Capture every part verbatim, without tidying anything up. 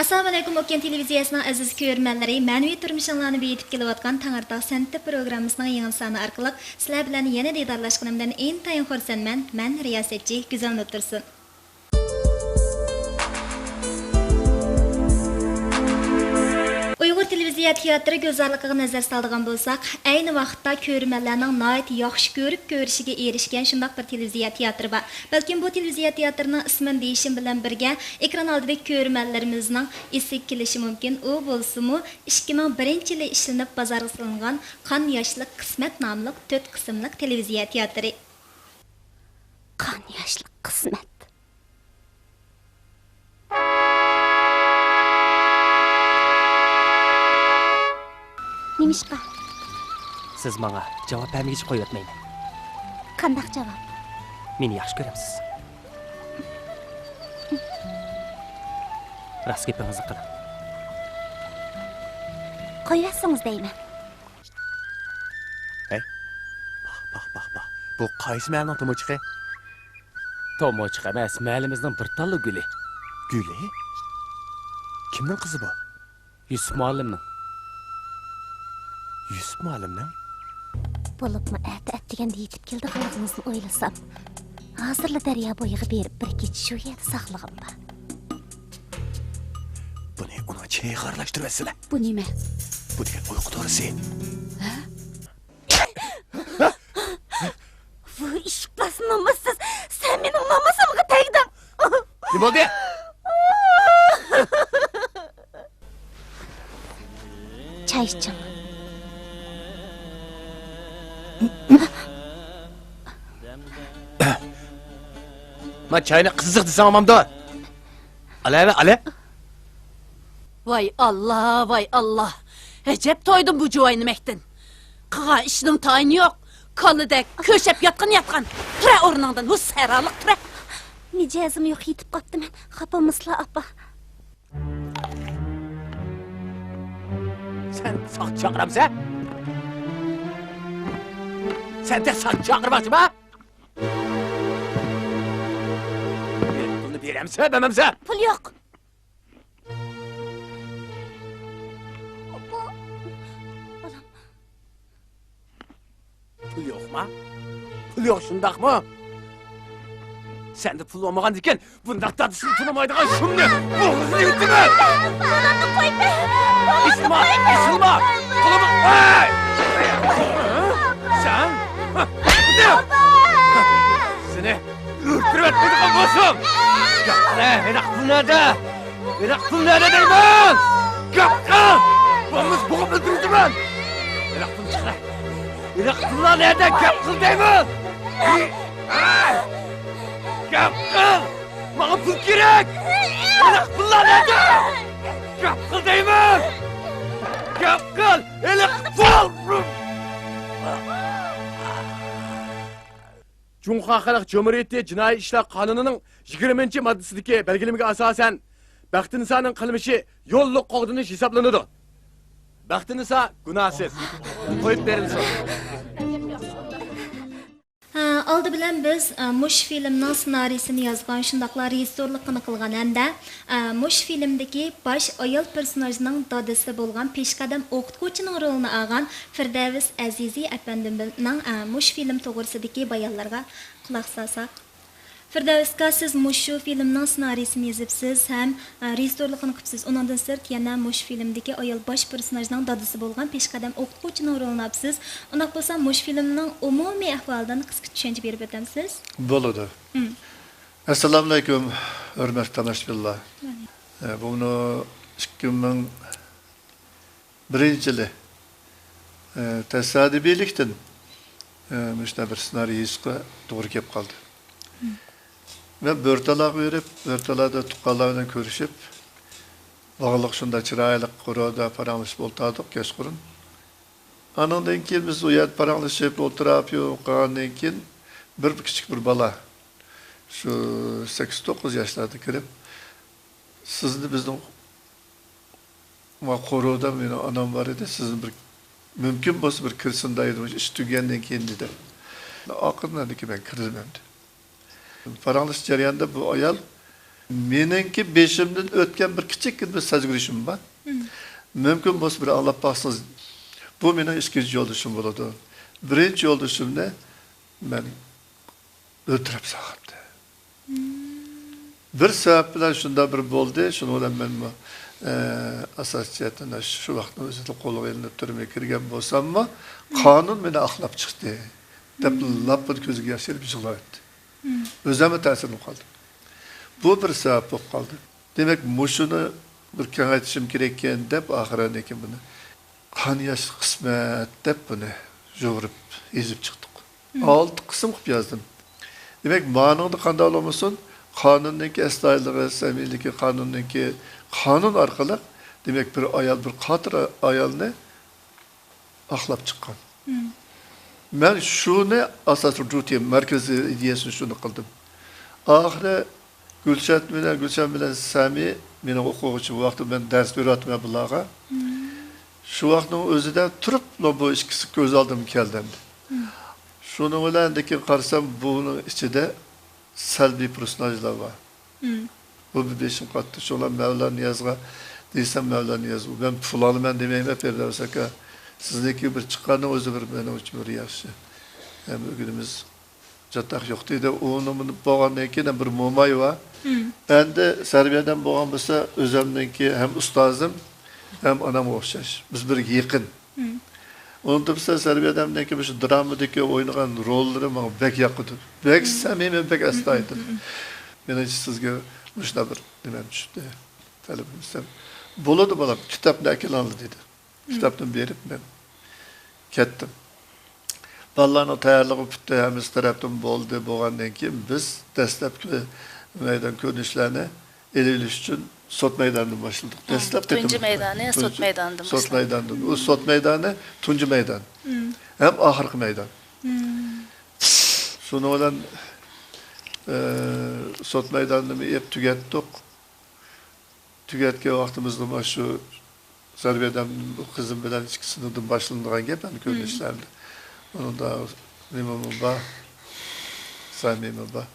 ئەسسالامۇئەلەيكۇم، ئوكيان تېلېۋىزىيەسىنىڭ ئەزىز كۆرۈرمەنلىرى، مەنىۋى تۇرمۇشۇڭلارنى بېيىتىپ كېلىۋاتقان تەڭرىتاغ سەنئىتى پروگراممىسىنىڭ يېڭى سانى ئارقىلىق سىلەر بىلەن يەنە دىدارلاشقىنىمدىن ئىنتايىن خۇرسەنمەن. مەن رىياسەتچى گۈزەلنۇر تۇرسۇن. ئۇيغۇر تېلېۋىزىيە تىياتىرى گۈلزارلىقىغا نەزەر سالىدىغان بولساق، ئەينى ۋاقىتتا كۆرۈرمەنلەرنىڭ ناھايىتى ياخشى كۆرۈپ كۆرۈشىگە ئېرىشكەن شۇنداق بىر تېلېۋىزىيە تىياتىرى بار. بەلكىم بۇ تېلېۋىزىيە تىياتىرىنىڭ ئىسمىنى دېيىشىم بىلەن بىرگە، ئېكران ئالدىدىكى كۆرۈرمەنلىرىمىزنىڭ ئېسىگە كېلىشى مۇمكىن. ئۇ بولسىمۇ ئىككى مىڭ بىرىنچى يىلى ئىشلىنىپ بازارغا سېلىنغان قان ياشلىق قىسمەت ناملىق تۆت قىسىملىق تېلېۋىزىيە تىياتىرى. قان ياشلىق قىسمەت. نېمىشقا؟ سىز ماڭا جاۋاب بەرمىگۈچە قويۇۋەتمەيمەن. قانداق جاۋاب؟ مېنى ياخشى كۆرەمسىز؟ راست گېپىڭىزنى قىلىڭ. قويۇۋەتسىڭىز دەيمەن. ھەي، باق، باق، باق، باق. بۇ قايسى مەھەللىنىڭ تومۇرچىقى؟ تومۇرچىق ئەمەس، مەھەللىمىزنىڭ بىر تاللا گۈلى. گۈلى؟ كىمنىڭ قىزى بۇ؟ يۈسۈپ مۇئەللىمنىڭ. يۈسۈپ مۇئەللىمنىڭ؟ بولۇپمۇ ئەتە ئەتىگەندە يېتىپ كېلىدىغانلىقىڭىزنى ئويلىسام، ھازىرلا دەريا بويىغا بېرىپ بىر كېچە شۇ يەردە ساقلىغۇم بار. بۇنى ئۇنىڭ چېيىغا ئارىلاشتۇرۇۋەتسىلە. بۇ نېمە؟ بۇ دېگەن ئۇيقۇ دورىسى. ھە؟ ۋۇ ئىشىك باسما نامۇسسىز! سەن مېنىڭ نامۇسۇمغا تەگدىڭ! نېمە بولدى؟ چاي ئىچىڭ. ما چاينى قىزىق دېسەڭ ئامامدۇ؟ ئالە، ئالە. ۋاي ئاللا، ۋاي ئاللا. ئەجەب تويدۇم بۇ جۇۋاينىمەكتىن. قىلغان ئىشىنىڭ تايىنى يوق. كالىدەك كۆشەپ ياتقىن ياتقان. تۇرە ئورنۇڭدىن، ھۇ سەرالىق تۇرە. مىجەزىم يوق، يېتىپ قاپتىمەن. خاپا بولمىسىلا، ئاپا. سەن ساقچى چاقىرامسەن؟ سەن تېخى ساقچى چاقىرماقچىما؟ پۇلنى بېرەمسە، بەرمەمسە؟ پۇل يوق. ئاپا. بالام. پۇل يوقما؟ پۇل يوق، شۇنداقمۇ؟ سەندە پۇل بولمىغاندىكىن، بۇنداق دادىسىنى تونۇمايدىغان شۇمنى بوغۇزىنى يۇتىمەن! بالامنى قويۇپ بەر! ئېسىلما! ئېسىلما! قولۇمنى، ھەي! سەن؟ سېنى ئۆلتۈرۈۋەتمەيدىغان بولسام! گەپ قىل، ھېلىقى پۇل نەدە؟ ھېلىقى پۇل نەدە دەيمەن! گەپ قىل! بولمىسا بوغۇپ ئۆلتۈرۈۋېتىمەن! ھېلىقى پۇل چىقار! ھېلىقى پۇللار نەدە؟ گەپ قىل دەيمەن! گەپ قىل! ماڭا پۇل كېرەك! ھېلىقى پۇللار نەدە؟ گەپ قىل دەيمەن! گەپ قىل! ھېلىقى پۇل! جۇڭخۇا خەلق جۇمھۇرىيىتى جىنايى ئىشلار قانۇنىنىڭ يىگىرمىنچى ماددىسىدىكى بەلگىلىمىگە ئاساسەن، بەختىنىسانىڭ قىلمىشى يوللۇق قوغدىنىش ھېسابلىنىدۇ. بەختىنىسا گۇناھسىز. قويۇپ بېرىلسۇن. ھە، ئالدى بىلەن بىز، ئە، مۇشۇ فىلىمنىڭ سېنارىيسىنى يازغان، شۇنداقلا رېژىسسورلۇقىنى قىلغان ھەمدە، ئە، مۇشۇ فىلىمدىكى باش ئايال پېرسوناژنىڭ دادىسى بولغان پېشقەدەم ئوقۇتقۇچىنىڭ رولىنى ئالغان فىردەۋس ئەزىزى ئەپەندىمنىڭ، ئە، مۇشۇ فىلىم توغرىسىدىكى بايانلىرىغا قۇلاق سالساق. فىردەۋس ئاكا، سىز مۇشۇ فىلىمنىڭ سېنارىيسىنى يېزىپسىز ھەم، ئە، رېژىسسورلۇقىنى قىپسىز. ئۇنىڭدىن سىرت يەنە مۇشۇ فىلىمدىكى ئايال باش پېرسوناژنىڭ دادىسى بولغان پېشقەدەم ئوقۇتقۇچىنىڭ رولىنى ئاپسىز. ئۇنداق بولسا مۇشۇ فىلىمنىڭ ئومۇمىي ئەھۋالىدىن قىسقىچە چۈشەنچە بېرىپ ئۆتەمسىز؟ بولىدۇ. مم. ئەسسالامۇئەلەيكۇم، ھۆرمەتلىك تاماشىبىنلار. ئە، بۇنى ئىككى مىڭ بىرىنچى يىلى، ئە، تاسادىپىيلىكتىن، ئە، مۇشۇنداق بىر سېنارىي يېزىشقا توغرا كېلىپ قالدى. مم. مەن بۆرتالاغا بېرىپ، بۆرتالادا تۇغقانلار بىلەن كۆرۈشۈپ، باغلىق شۇنداق چىرايلىق قورۇدا پاراڭلىشىپ ئولتۇردۇق كەچقۇرۇن. ئانىڭدىن كېيىن بىز ئۇ يەردە پاراڭلىشىپ ئولتۇرۇپ يۈرۈپ قالغاندىن كېيىن، بىر كىچىك بىر بالا، شۇ سەككىز توققۇز ياشلاردا كىرىپ، سىزنى بىزنىڭ، ما قورۇدا مېنىڭ ئانام بار ئىدى، سىزنى بىر، مۇمكىن بولسا بىر كىرسۇن دەيدۇ، ئىش تۈگىگەندىن كېيىن دېدى. ئاخىرىدا مەن كىردىم ئەمدى. پاراڭلىشىش جەريانىدا بۇ ئايال مېنىڭكى بېشىمدىن ئۆتكەن بىر كىچىككىنە بىر سەزگۈرۈشۈم بار. مۇمكىن بولسا بىر ئاڭلاپ باقسىڭىز، بۇ مېنىڭ ئىككىنچى يولدىشىم بولىدۇ. بىرىنچى يولدىشىمنى مەن ئۆلتۈرۈپ سالغانتى. بىر سەۋەب بىلەن شۇنداق بىر بولدى. شۇنىڭ بىلەن مەنمۇ، ئە، ئاساسىي جەھەتتىن شۇ ۋاقىتنىڭ ئۆزىدە قولغا ئېلىنىپ تۈرمىگە كىرگەن بولساممۇ، قانۇن مېنى ئاقلاپ چىقتى، دەپ لاپپىدە كۆزىگە ياش ئېلىپ يىغلاۋەتتى. ئۆزۈممۇ تەسىرلىنىپ قالدىم. بۇ بىر سەۋەب بولۇپ قالدى. دېمەك، مۇشۇنى بىر كېڭەيتىشىم كېرەككەن دەپ، ئاخىرىنى كېيىن بۇنى قان ياش قىسمەت دەپ بۇنى يۇغۇرۇپ يېزىپ چىقتۇق. ئالتە قىسىم قىلىپ يازدىم. دېمەك، مانىڭدا قانداق بولمىسۇن، قانۇننىڭكى ئەستايىدىللىقى، سەمىمىيلىكى، قانۇننىڭكى، قانۇن ئارقىلىق، دېمەك، بىر ئايال، بىر قاتىر ئايالنى ئاقلاپ چىققان. مەن شۇنى ئاساسلىق جۇتى مەركىزىي ئىدىيەسىنى شۇنى قىلدىم. ئاخىرى گۈلشات بىلەن، گۈلشەن بىلەن سەمى مېنىڭ ئوقۇغۇچى، بۇ ۋاقىتتا مەن دەرس بېرىۋاتىمەن بۇلارغا. شۇ ۋاقىتنىڭ ئۆزىدە تۇرۇپلا بۇ ئىككىسى كۆز ئالدىمغا كەلدى ئەمدى. شۇنىڭ بىلەن لېكىن قارىسام، بۇنىڭ ئىچىدە سەلبىي پېرسوناژلار بار. بۇ بىر بېشىم قاتتى. شۇڭا مەۋلا نىيازغا دېسەم، مەۋلا نىياز، مەن پۇل ئالىمەن دېمەيمەن، پىردەۋس ئاكا. سىزنىڭكى بىر چىققاننىڭ ئۆزى بىر مېنىڭ ئۈچۈن بىر ياخشى. ھەم ئۆگىنىمىز چاتاق يوق دېدى. ئۇنىڭ بولغاندىن كېيىن بىر موماي بار. ئەمدى سەربىيەدەم بولغان بولسا، ئۆزۈمنىڭكى ھەم ئۇستازىم، ھەم ئانامغا ئوخشاش. بىز بىر يېقىن. ئۇنىڭدىن بىر سەۋەب ئادەمنىڭكى مۇشۇ درامىدىكى ئوينىغان روللىرى ماڭا بەك ياقىدۇ. بەك سەمىمىي، بەك ئەستايىدىل. مېنىڭچە سىزگە مۇشۇنداق بىر نېمەم چۈشۈپتۇ، تەلىپىم دېسەم، بولىدۇ بالام، كىتابنى ئەكېلىڭلار دېدى. كىتابنى بېرىپ مەن كەتتىم. بالىلارنىڭ تەييارلىقى پۈتتى، ھەممىسى تەرەپتىن بولدى. بولغاندىن كېيىن بىز دەسلەپكى مەيدان كۆرۈنۈشلەرنى ئېلىۋېلىش ئۈچۈن سوت مەيدانىدىن باشلىدۇق. دەسلەپ تۇنجى مەيدانى سوت مەيدانىدىن باشلىدۇق. سوت مەيدانىدىن. ئۇ سوت مەيدانى تۇنجى مەيدان. ھەم ئاخىرقى مەيدان. شۇنىڭ بىلەن، ئە، سوت مەيدانىنى ئېلىپ تۈگەتتۇق. تۈگەتكەن ۋاقتىمىزدا مانا شۇ سەربىيەدەم قىزىم بىلەن ئىككىسىدىن باشلىنىدىغان گەپ، ئەمدى كۆرۈنۈشلەردە. ئۇنىڭدا نېمىمۇ بار، سەمىمۇ بار.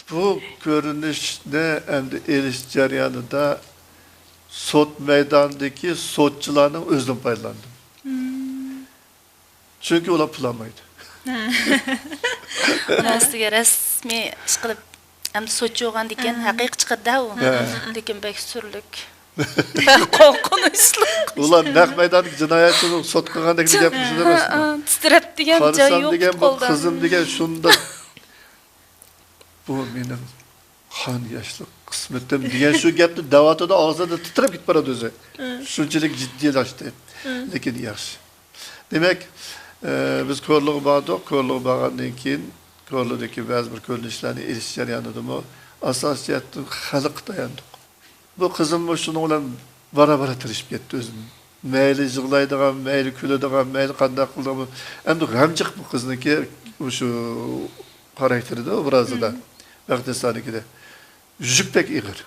بۇ كۆرۈنۈشنى ئەمدى ئېلىش جەريانىدا سوت مەيدانىدىكى سوتچىلارنىڭ ئۆزىدىن پايدىلاندىم. چۈنكى ئۇلار پۇل ئالمايدۇ. ئۇنىڭ ئۈستىگە رەسمىي ئىشقىلىپ، ئەمدى سوتچى بولغاندىكىن ھەقىقىي چىقىدۇ-دە ئۇ. لېكىن بەك سۈرلۈك. قورقۇنچلۇق. ئۇلار نەق مەيداندىكى جىنايەتچىنى سوت قىلغاندەك گەپ ئۇ ئەمەسمۇ؟ تىترەپ دېگەن جاي يوق. قارىسام دېگەن بۇ قىزىم دېگەن شۇنداق. بۇ مېنىڭ قان ياشلىق قىسمىتىم دېگەن شۇ گەپنى دەۋاتىدۇ، ئاغزىدا تىترەپ كېتىپ بارىدۇ ئۆزى. شۇنچىلىك جىددىيلاشتى. لېكىن ياخشى. دېمەك، ئە، بىز كورلىغا باردۇق. كورلىغا بارغاندىن كېيىن، كورلىدىكى بەزى بىر كۆرۈنۈشلەرنى ئېلىش جەريانىدىمۇ ئاساسىي جەھەتتىن خەلققە تاياندۇق. بۇ قىزىممۇ شۇنىڭ بىلەن بارا-بارا تىرىشىپ كەتتى ئۆزىنى. مەيلى يىغلايدىغان، مەيلى كۈلىدىغان، مەيلى قانداق قىلىدىغان. ئەمدى غەمجىق بۇ قىزنىڭكى مۇشۇ خاراكتېرىدا، ئوبرازىدا، بەختىيارنىڭكىدە. يۈك بەك ئېغىر.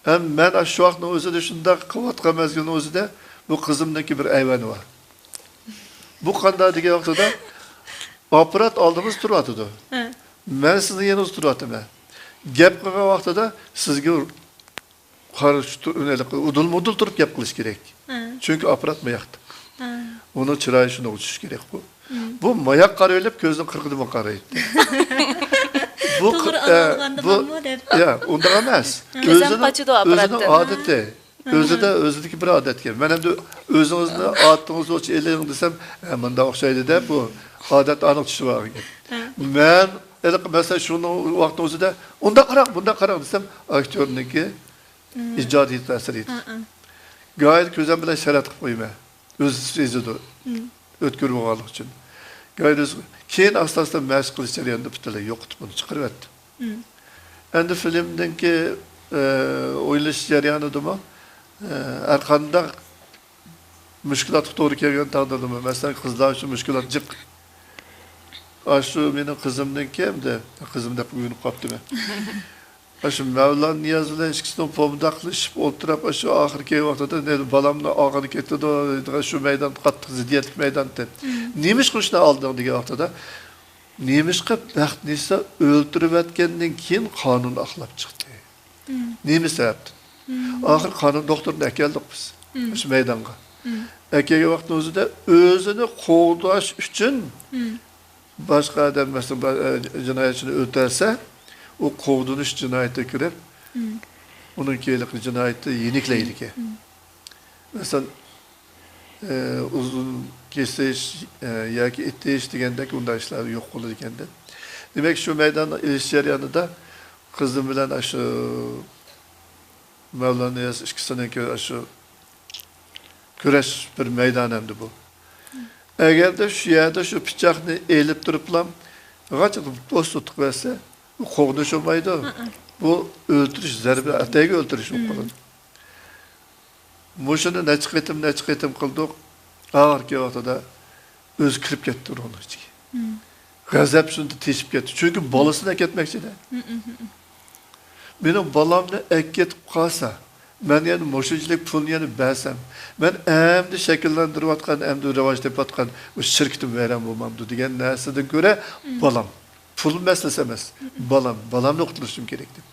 ھەم مەن ئاشۇ ۋاقىتنىڭ ئۆزىدە شۇنداق قىلىۋاتقان مەزگىلنىڭ ئۆزىدە بۇ قىزىمنىڭكى بىر ئەيۋەنى بار. بۇ قانداق دېگەن ۋاقتىدا ئاپپارات ئالدىمىزدا تۇرۇۋاتىدۇ. مەن سىزنىڭ يېنىڭىزدا تۇرۇۋاتىمەن. گەپ قىلغان ۋاقتىدا سىزگە قارشى تۇ-، ئۇدۇل-مۇدۇل تۇرۇپ گەپ قىلىش كېرەك. چۈنكى ئاپپارات ماياقتا. ئۇنىڭ چىرايى شۇنداق ئۇچۇشى كېرەق بۇ. بۇ ماياق قارىۋېلىپ كۆزىنىڭ قىرىقىدىمۇ قارايتتى. بۇ توغرا قىر-، ئە، ئاڭلىغاندا بۇ، بارمۇ دەپ. يا، ئۇنداق ئەمەس. كۆزەم ئۆزىنىڭ، قاچىدۇ ئۆزىنىڭ ئاپپاراتتىن. ئادىتى. ئۆزىدە، ئۆزىدىكى بىر ئادەتكەن. مەن ئەمدى ئۆزىڭىزنى ئادىتىڭىز بويىچە ئېلىڭ دېسەم، ئە، مۇنداق ئوخشايدۇ دەپ، بۇ ئادەت ئانىق چۈشۈۋالغان گەپ. مەن ھېلىقى، مەسىلەن، شۇنىڭ ۋاقتىنىڭ ئۆزىدە، ئۇنداق قاراڭ، بۇنداق قاراڭ دېسەم، ئاكتيورنىڭكى ئىجادىي تەسىرى. گاھىدا كۆزەم بىلەن شەرەت قىلىپ قويىمەن. ئۆزى سېزىدۇ. ئۆتكۈر بولغانلىقى ئۈچۈن. گاھىدا ئۆزى، كېيىن ئاستا-ئاستا مەشىق قىلىش جەريانىدا پۈتۈنلەي يوقىتىپ، ئۇنى چىقىرىۋەتتى. ئەمدى فىلىمنىڭكى، ئە، ئويلىنىش جەريانىدىمۇ، ئە، ھەر قانداق مۈشكۈلاتقا توغرا كەلگەن تەقدىردىمۇ، مەسىلەن، قىزلار ئۈچۈن مۈشكۈلات جىق. ئاشۇ مېنىڭ قىزىمنىڭكى ئەمدى، قىزىم دەپ ئۆگىنىپ قاپتىمەن. ئاشۇ مەۋلان نىياز بىلەن ئىككىسىنىڭ پومداقلىشىپ ئولتۇرۇپ، ئاشۇ ئاخىرقى ۋاقتىدا، «نېمە، بالامنى ئالغىلى كېتىدۇ» دەيدىغان شۇ مەيدان قاتتىق زىددىيەتلىك مەيدان ئىدى. نېمىشقا شۇنى ئالدىڭ دېگەن ۋاقتىدا، نېمىشقا بەختنىسا ئۆلتۈرۈۋەتكەندىن كېيىن قانۇن ئاقلاپ چىقتى؟ نېمە سەۋەبتىن؟ ئاخىر قانۇن دوختۇرنى ئەكەلدۇق بىز شۇ مەيدانغا. ئەكەلگەن ۋاقتىنىڭ ئۆزىدە ئۆزىنى قوغداش ئۈچۈن باشقا ئادەم، مەسىلەن، بىر، ئە، جىنايەتچىنى ئۆلتۈرسە، ئۇ قوغدىنىش جىنايىتىگە كىرىپ، ئۇنىڭ كېيىنلىك جىنايىتى يېنىكلەيدىكەن. مەسىلەن، ئە، ئۇزۇن كېسىش، ئە، ياكى ئېتىش دېگەندەك ئۇنداق ئىشلار يوق بولىدىكەن-دە. دېمەك، شۇ مەيداننى ئېلىش جەريانىدا قىزىم بىلەن ئاشۇ مەۋلان نىياز ئىككىسىنىڭكى ئاشۇ كۈرەش بىر مەيدان ئەمدى بۇ. ئەگەردە شۇ يەردە شۇ پىچاقنى ئېلىپ تۇرۇپلا غاچ بوس تۇتۇپ بەرسە، بۇ قوغدىنىش بولمايدۇ. بۇ ئۆلتۈرۈش، زەربە ئەتەيگە ئۆلتۈرۈش بولۇپ قالىدۇ. مۇشۇنى نەچچە قېتىم، نەچچە قېتىم قىلدۇق. ئاخىرقى ۋاقتىدا ئۆزى كىرىپ كەتتى ئۇنىڭ ئىچىگە. غەزەپ شۇندا تېشىپ كەتتى. چۈنكى بالىسىنى ئەكەتمەكچىدە. مېنىڭ بالامنى ئەكېتىپ قالسا، مەن يەنە مۇشۇنچىلىك پۇلنى يەنە بەرسەم، مەن ئەمدى شەكىللەندۈرۈۋاتقان، ئەمدى راۋاج تېپىۋاتقان بۇ شىركىتىم ۋەيران بولمامدۇ دېگەن نەرسىدىن كۆرە بالام. پۇل مەسىلىسى ئەمەس. بالام، بالامنى قۇتۇلۇشۇم كېرەك دەپ.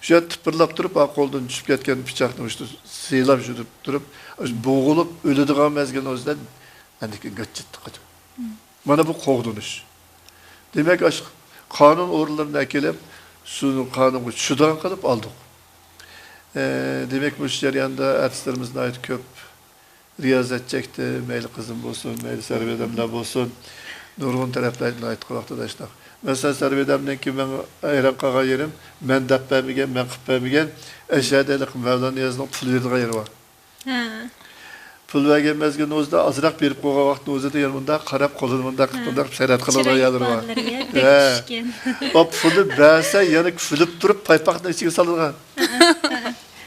شۇ يەردە تىپىرلاپ تۇرۇپ، ئا، قولدىن چۈشۈپ كەتكەن پىچاقنى مۇشۇ سىيلاپ يۈرۈپ تۇرۇپ، بوغۇلۇپ ئۆلىدىغان مەزگىلنىڭ ئۆزىدە ئەندىكىن گاچچىتتى قاچىدۇ. مانا بۇ قوغدىنىش. دېمەك، ئاشۇ قانۇن ئورۇنلىرىنى ئەكېلىپ، شۇنى قانۇنغا چۈشىدىغان قىلىپ ئالدۇق. ئە، دېمەك، مۇشۇ جەرياندا ئارتىسلىرىمىز ناھايىتى كۆپ. رىيازەت چەكتى، مەيلى قىزىم بولسۇن، مەيلى سەرۋەدەملەر بولسۇن. نۇرغۇن تەرەپلەردىن ئېيتقان ۋاقتىدا شۇنداق. مەسىلەن، سەرۋەدەمنىڭكى مەن ھەيران قالغان يېرىم، مەن دەپ بەرمىگەن، مەن قىلىپ بەرمىگەن، ئەشەدە ھېلىقى مەۋلان نىيازنىڭ پۇل بېرىدىغان يېرى بار. پۇل بەرگەن مەزگىلنىڭ ئۆزىدە ئازراق بېرىپ قويغان ۋاقىتنىڭ ئۆزىدە يەنە مۇنداق قاراپ، قولىنى مۇنداق قىلىپ، مۇنداق قىلىپ سەرھەد قىلىدىغان يەرلىرى بار. بەك چۈشكەن. ئاپىسى بەرسە يەنە كۈلۈپ تۇرۇپ پايپاقنىڭ ئىچىگە سالىدىغان.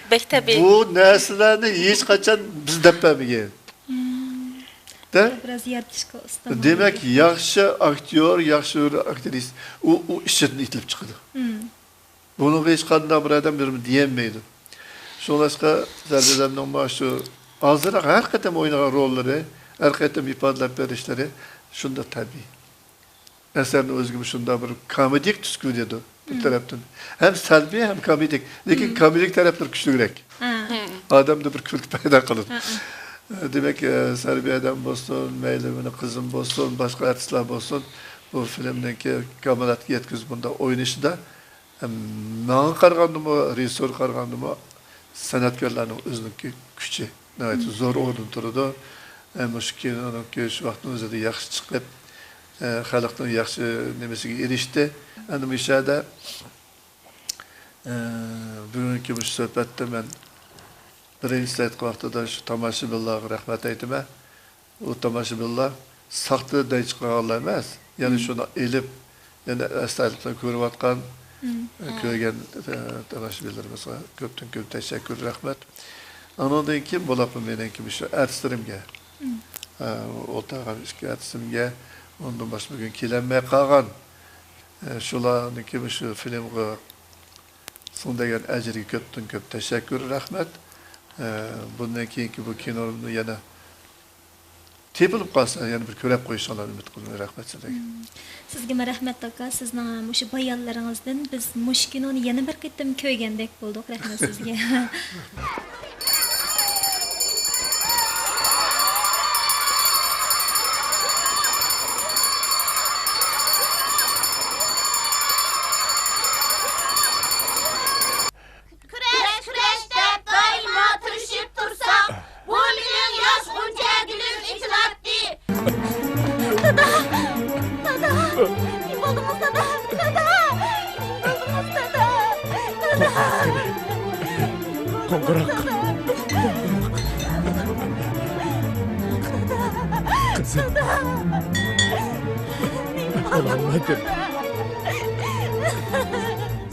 بەك تەبىئىي. بۇ نەرسىلەرنى ھېچقاچان بىز دەپ بەرمىگەن. دە؟ بىراز يارىتىشقا ئۇستا. دېمەك، ياخشى ئاكتيور، ياخشى بىر ئاكترىس، ئۇ، ئۇ ئىچىدىن ئېتىلىپ چىقىدۇ. بۇنىڭغا ھېچقانداق بىر ئادەم بىر دېيەلمەيدۇ. شۇڭلاشقا سەرۋەدەمنىڭ مانا شۇ ئازراق ھەر قېتىم ئوينىغان روللىرى، ھەر قېتىم ئىپادىلەپ بېرىشلىرى شۇنداق تەبىئىي. ئەسەرنىڭ ئۆزىگىمۇ شۇنداق بىر كومېدىك تۈس كىرىدۇ بىر تەرەپتىن. ھەم سەلبىي، ھەم كومېدىك. لېكىن كومېدىك تەرەپلىرى كۈچلۈكرەك. ئادەمدە بىر كۈلكە پەيدا قىلىدۇ. دېمەك، ئە، سەرۋەدەم بولسۇن، مەيلى مېنىڭ قىزىم بولسۇن، باشقا ئارتىسلار بولسۇن، بۇ فىلىمنىڭكى كامالەتكە يەتكۈزۈپ بۇنداق ئوينىشىدا ماڭا قارىغاندىمۇ، رېژىسسورغا قارىغاندىمۇ سەنئەتكارلارنىڭ ئۆزىنىڭكى كۈچى ناھايىتى زور ئورۇندا تۇرىدۇ. ئە، مۇشۇ كىنونىڭكى شۇ ۋاقىتنىڭ ئۆزىدە ياخشى چىقىپ، ئە، خەلقنىڭ ياخشى نېمىسىگە ئېرىشتى. ئەنە مۇشۇ يەردە، ئە، بۈگۈنكى مۇشۇ سۆھبەتتە مەن بىرىنچىسى ئېيتقان ۋاقتىدا شۇ تاماشىبىنلارغا رەھمەت ئېيتىمەن. ئۇ تاماشىبىنلار ساختا دەي چىقارغانلار ئەمەس، يەنى شۇنى ئېلىپ، يەنە ئەستايىدىل كۆرۈۋاتقان، كۆرگەن، ئە، تاماشىبىنلىرىمىزغا كۆپتىن كۆپ تەشەككۈر، رەھمەت. ئانىڭدىن كېيىن بولۇپمۇ مېنىڭكى مۇشۇ ئارتىسلىرىمگە، ئە، ئولتۇرغان ئىككى ئارتىسىمگە، ئۇندىن باشقا بۈگۈن كېلەلمەي قالغان، ئە، شۇلارنىڭكى مۇشۇ فىلىمغا سىڭدۈرگەن ئەجرىگە كۆپتىن كۆپ تەشەككۈر، رەھمەت. ئە، بۇندىن كېيىنكى بۇ كىنونى يەنە تېپىلىپ قالسا، يەنە بىر كۆرۈپ قويۇشۇڭلارنى ئۈمىد قىلىمەن. رەھمەت سىزگە. سىزگىمۇ رەھمەت، ئاكا. سىزنىڭ مۇشۇ بايانلىرىڭىزدىن بىز مۇشۇ كىنونى يەنە بىر قېتىم كۆرگەندەك بولدۇق. رەھمەت سىزگە. كۈرەش، كۈرەش دەپ دائىما تىرىشىپ تۇرساق، بۇ مېنىڭ ياش غۇنچە گۈلۈم ئېچىلاتتى. دادا! دادا! نېمە بولدىڭىز، دادا؟ دادا! نېمە بولدىڭىز، دادا؟ دادا! قوڭغۇراق! قىزىم! ئالالمىدىم.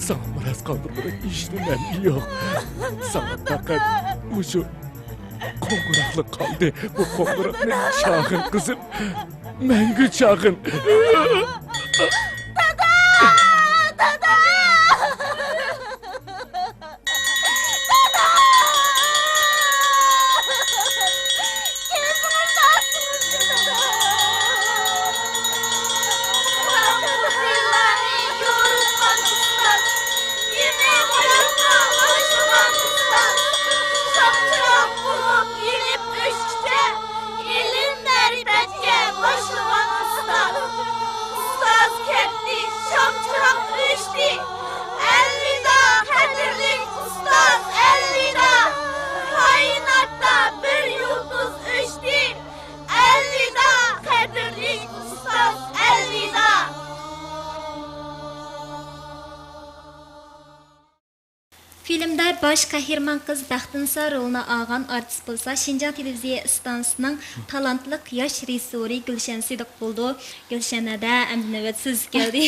ساڭا مىراس قالدۇرىدىغان ھېچنېمەم يوق. ساڭا پەقەت مۇشۇ قوڭغۇراقلا قالدى. بۇ قوڭغۇراق مېنىڭ چاغىن قىزىم. مەڭگۈ چاغىن. دادا! دادا! دادا! كۆزۈڭۈزنى ئاچسىڭىزچۇ، دادا! ئەلۋىدا، قەدىرلىك ئۇستاز، ئەلۋىدا! كائىناتتا بىر يۇلتۇز ئۆچتى. ئەلۋىدا، قەدىرلىك ئۇستاز، ئەلۋىدا! فىلىمدا باش قەھرىمان قىز بەختىنىسا رولىنى ئالغان ئارتىس بولسا شىنجاڭ تېلېۋىزىيە ئىستانسىسىنىڭ تالانتلىق ياش رېژىسسورى گۈلشەن سىدىق بولىدۇ. گۈلشەن ھەدە، ئەمدى نۆۋەت سىزگە كەلدى.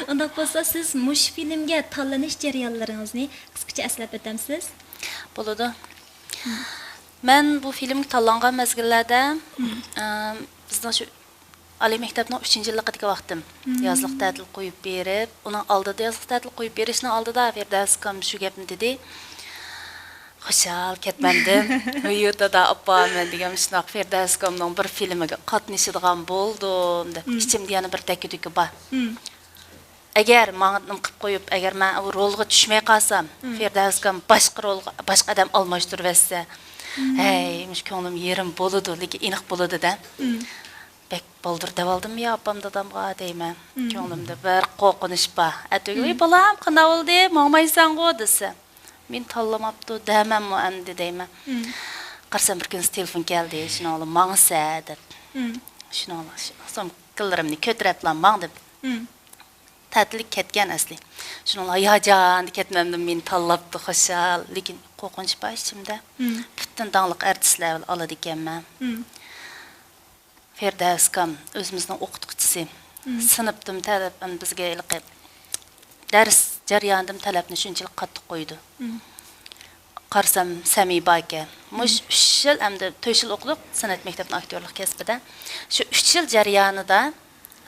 ئۇنداق بولسا سىز مۇشۇ فىلىمگە تاللىنىش جەريانلىرىڭىزنى قىسقىچە ئەسلەپ ئۆتەمسىز؟ بولىدۇ. مەن بۇ فىلىمگە تاللانغان مەزگىللەردە، ئەم، بىزنىڭ شۇ ئالىي مەكتەپنىڭ ئۈچىنچى يىللىقىدىكى ۋاقتىم. يازلىق تەتىل قويۇپ بېرىپ، ئۇنىڭ ئالدىدا، يازلىق تەتىل قويۇپ بېرىشنىڭ ئالدىدا فىردەۋس ئاكام شۇ گەپنى دېدى. خۇشال كەتمەمدىم. ھويۇ دادا، ئاپا، مەن دېگەن شۇنداق فىردەۋس ئاكامنىڭ بىر فىلىمىگە قاتنىشىدىغان بولدۇم دەپ، ئىچىمدە يەنە بىر دەككە-دۈككە بار. ئەگەر ماڭا نېمە قىلىپ قويۇپ، ئەگەر مەن ئۇ رولغا چۈشمەي قالسام، فىردەۋس ئاكام باشقا رولغا، باشقا ئادەم ئالماشتۇرۇۋەتسە، ھەي، مۇشۇ كۆڭلۈم يېرىم بولىدۇ، لېكىن ئېنىق بولىدۇ-دە. بەك بالدۇر دەۋالدىممۇ يا ئاپام دادامغا دەيمەن. كۆڭلۈمدە بىر قورقۇنچ بار. ئەتىگۈنى، بالام، قانداق بولدى؟ ماڭمايسەنغۇ دېسە، مېنى تاللىماپتۇ دەمەممۇ ئەمدى دەيمەن. قارىسام بىر كۈنسى تېلېفون كەلدى، شۇنىڭ بىلەن ماڭىسەن دەپ. شۇنىڭ بىلەن سومكىلىرىمنى كۆتۈرۈپلا ماڭدىم. تەتىلگە كەتكەن ئەسلى. شۇنىڭ بىلەن ھاياجاندا كەتمەمدىم، مېنى تاللاپتۇ، خۇشال. لېكىن قورقۇنچ بار ئىچىمدە. پۈتۈن داڭلىق ئارتىسلار بىلەن ئالىدىكەنمەن. فىردەۋس ئاكام ئۆزىمىزنىڭ ئوقۇتقۇچىسى. سىنىپتىمۇ تەلەپ، ئەمدى بىزگە ھېلىقى دەرس جەريانىدىمۇ تەلەپنى شۇنچىلىك قاتتىق قويىدۇ. قارىسام، سەمىبە ئاكا. مۇشۇ ئۈچ يىل، ئەمدى تۆت يىل ئوقۇدۇق سەنئەت مەكتەپنىڭ ئاكتيورلۇق كەسپىدە. شۇ ئۈچ يىل جەريانىدا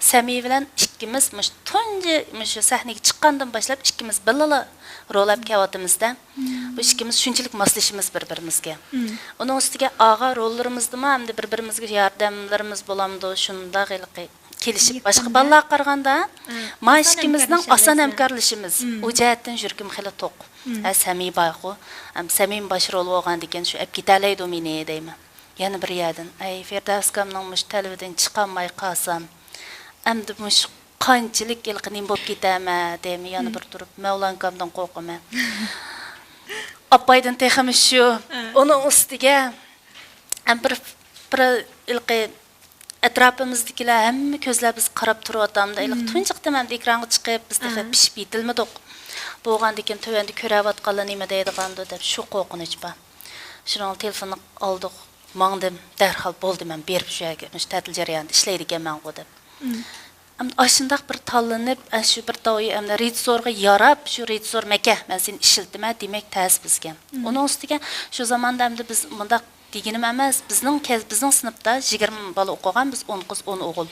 سەمىبە بىلەن ئىككىمىز مۇشۇ تۇنجى مۇشۇ سەھنىگە چىققاندىن باشلاپ ئىككىمىز بىللىلا رول ئېلىپ كېلىۋاتىمىز-دە. بۇ ئىككىمىز شۇنچىلىك ماسلىشىمىز بىر-بىرىمىزگە. ئۇنىڭ ئۈستىگە ئالغان روللىرىمىزدىمۇ ئەمدى بىر-بىرىمىزگە ياردەملىرىمىز بولامدۇ، شۇنداق ھېلىقى كېلىشىپ، باشقا بالىلارغا قارىغاندا، مانا ئىككىمىزنىڭ ئاسان ھەمكارلىشىمىز. ئۇ جەھەتتىن يۈرىكىم خېلى توق. ھە، سەمىبە بارغۇ. ھەم سەمىبە باش رول بولغاندىكىن شۇ ئەپ كېتەلەيدۇ مېنى دەيمەن. يەنە بىر يەردىن، ئەي، فىردەۋس ئاكامنىڭ مۇشۇ تەلىپىدىن چىقالماي قالسام، ئەمدى مۇشۇ قانچىلىك ھېلىقى نېمە بولۇپ كېتەرمەن دەيمەن، يەنە بىر تۇرۇپ، مەۋلان ئاكامدىن قورقىمەن. ئاپايدىن تېخىمۇ شۇ. ئۇنىڭ ئۈستىگە ھەم بىر، بىر ھېلىقى ئەتراپىمىزدىكىلەر ھەممە كۆزلەر بىزگە قاراپ تۇرۇۋاتامدۇ. ھېلىقى تۇنجى قېتىم ئەمدى ئېكرانغا چىقىپ، بىز تېخى پىشىپ يېتىلمىدۇق. بولغاندىكىن تۆۋەندە كۆرۈۋاتقانلار نېمە دەيدىغاندۇ دەپ شۇ قورقۇنچ بار. شۇنىڭ تېلېفوننى ئالدۇق، ماڭدىم، دەرھال بولدى، مەن بېرىپ شۇ يەرگە، مۇشۇ تەتىل جەريانىدا ئىشلەيدىكەنمەنغۇ دەپ. ئەمدى ئاشۇنداق بىر تاللىنىپ، ئەشۇ بىر داۋايى ئەمدى رېژىسسورغا ياراپ، شۇ رېژىسسور مەكە، مەن سېنى ئىشلىتىمەن دېمەك تەس بىزگە. ئۇنىڭ ئۈستىگە شۇ زاماندا ئەمدى بىز مۇنداق دېگىنىم ئەمەس، بىزنىڭ كەز-، بىزنىڭ سىنىپتا يىگىرمە بالا ئوقۇغان، بىز ئون قىز، ئون ئوغۇل.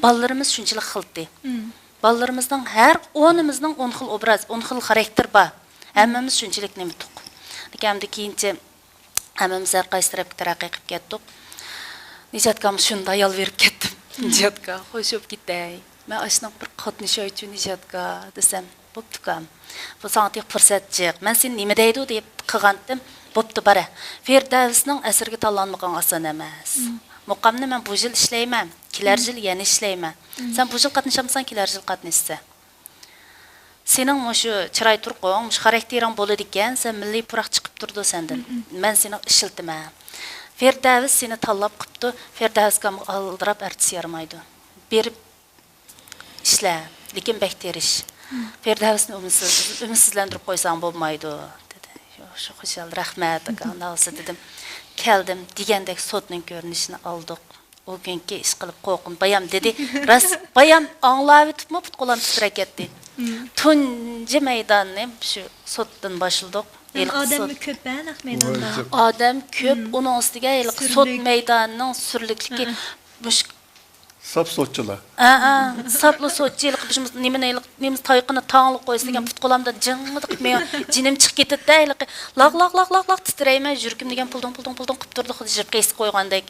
بالىلىرىمىز شۇنچىلىك خىلتى. بالىلىرىمىزنىڭ ھەر ئونىمىزنىڭ ئون خىل ئوبراز، ئون خىل خاراكتېر بار. ھەممىمىز شۇنچىلىك نېمە تۇق. لېكىن ئەمدى كېيىنچە ھەممىمىز ھەر قايسى تەرەپكە تەرەققىي قىلىپ كەتتۇق. نىجاتكامغا شۇنداق يالۋۇرۇپ كەتتىم. نىجاتكا، خوش بولۇپ كېتەي. مەن ئاشۇنداق بىر قاتنىشايچۇ نىجاتكا، دېسەم، بوپتۇ ئۇكام. بۇ ساڭا تېخى پۇرسەت جىق. مەن سېنى نېمە دەيدۇ دەپ قىلغانتىم. بوپتۇ، بارە. فىردەۋسنىڭ ئەسىرىگە تاللانمىغىن ئاسان ئەمەس. مۇقامنى مەن بۇ يىل ئىشلەيمەن، كېلەر يىل يەنە ئىشلەيمەن. سەن بۇ يىل قاتنىشالمىساڭ، كېلەر يىل قاتنىشىسەن. سېنىڭ مۇشۇ چىراي تۇرقۇڭ، مۇشۇ خاراكتېرىڭ بولىدىكەن، سەن مىللىي پۇراق چىقىپ تۇرىدۇ سەندىن. مەن سېنى ئىشلىتىمەن. فىردەۋس سېنى تاللاپ قىپتۇ، فىردەۋس ئالدىراپ ئارتىس يارىمايدۇ. بېرىپ ئىشلە، لېكىن بەك تىرىش. فىردەۋسنى ئۈمىدسىز-، ئۈمىدسىزلەندۈرۈپ قويساڭ بولمايدۇ، دېدى. شۇ، شۇ خۇشال، رەھمەت، ئاكا، ئانداق بولسا، دېدىم. كەلدىم، دېگەندەك سوتنىڭ كۆرۈنۈشىنى ئالدۇق. ئۇ كۈنكى ئىشقىلىپ قورقۇن، بايام دېدى. راست، بايام ئاڭلاۋېتىپمۇ پۇت-قولام تىترەپ كەتتى. تۇنجى مەيداننى شۇ سوتتىن باشلىدۇق. ھېلىقى ئادەممۇ سوت كۆپ ھە، نەق مەيداندا. ۋاي، جىق. ئادەم كۆپ، ئۇنىڭ ئۈستىگە ھېلىقى سوت مەيدانىنىڭ سۈرلۈكلۈكى. مۇشۇ ساپ سوتچىلار. ھە، ھە، ساپلا سوتچى، ھېلىقى بىر نېمىنى، ھېلىقى نېمىسى، تايىقىنى تاڭلىق قويسا دېگەن پۇت-قولامدا جىڭغىدە قىلىپ مېنىڭ جېنىم چىقىپ كېتىدىدە، ھېلىقى لاق، لاق، لاق، لاق، لاق تىترەيمەن، يۈرىكىم دېگەن پۇلدۇڭ، پۇلدۇڭ، پۇلدۇڭ قىلىپ تۇرىدۇ، خۇددى يىپ قېسىپ قويغاندەك.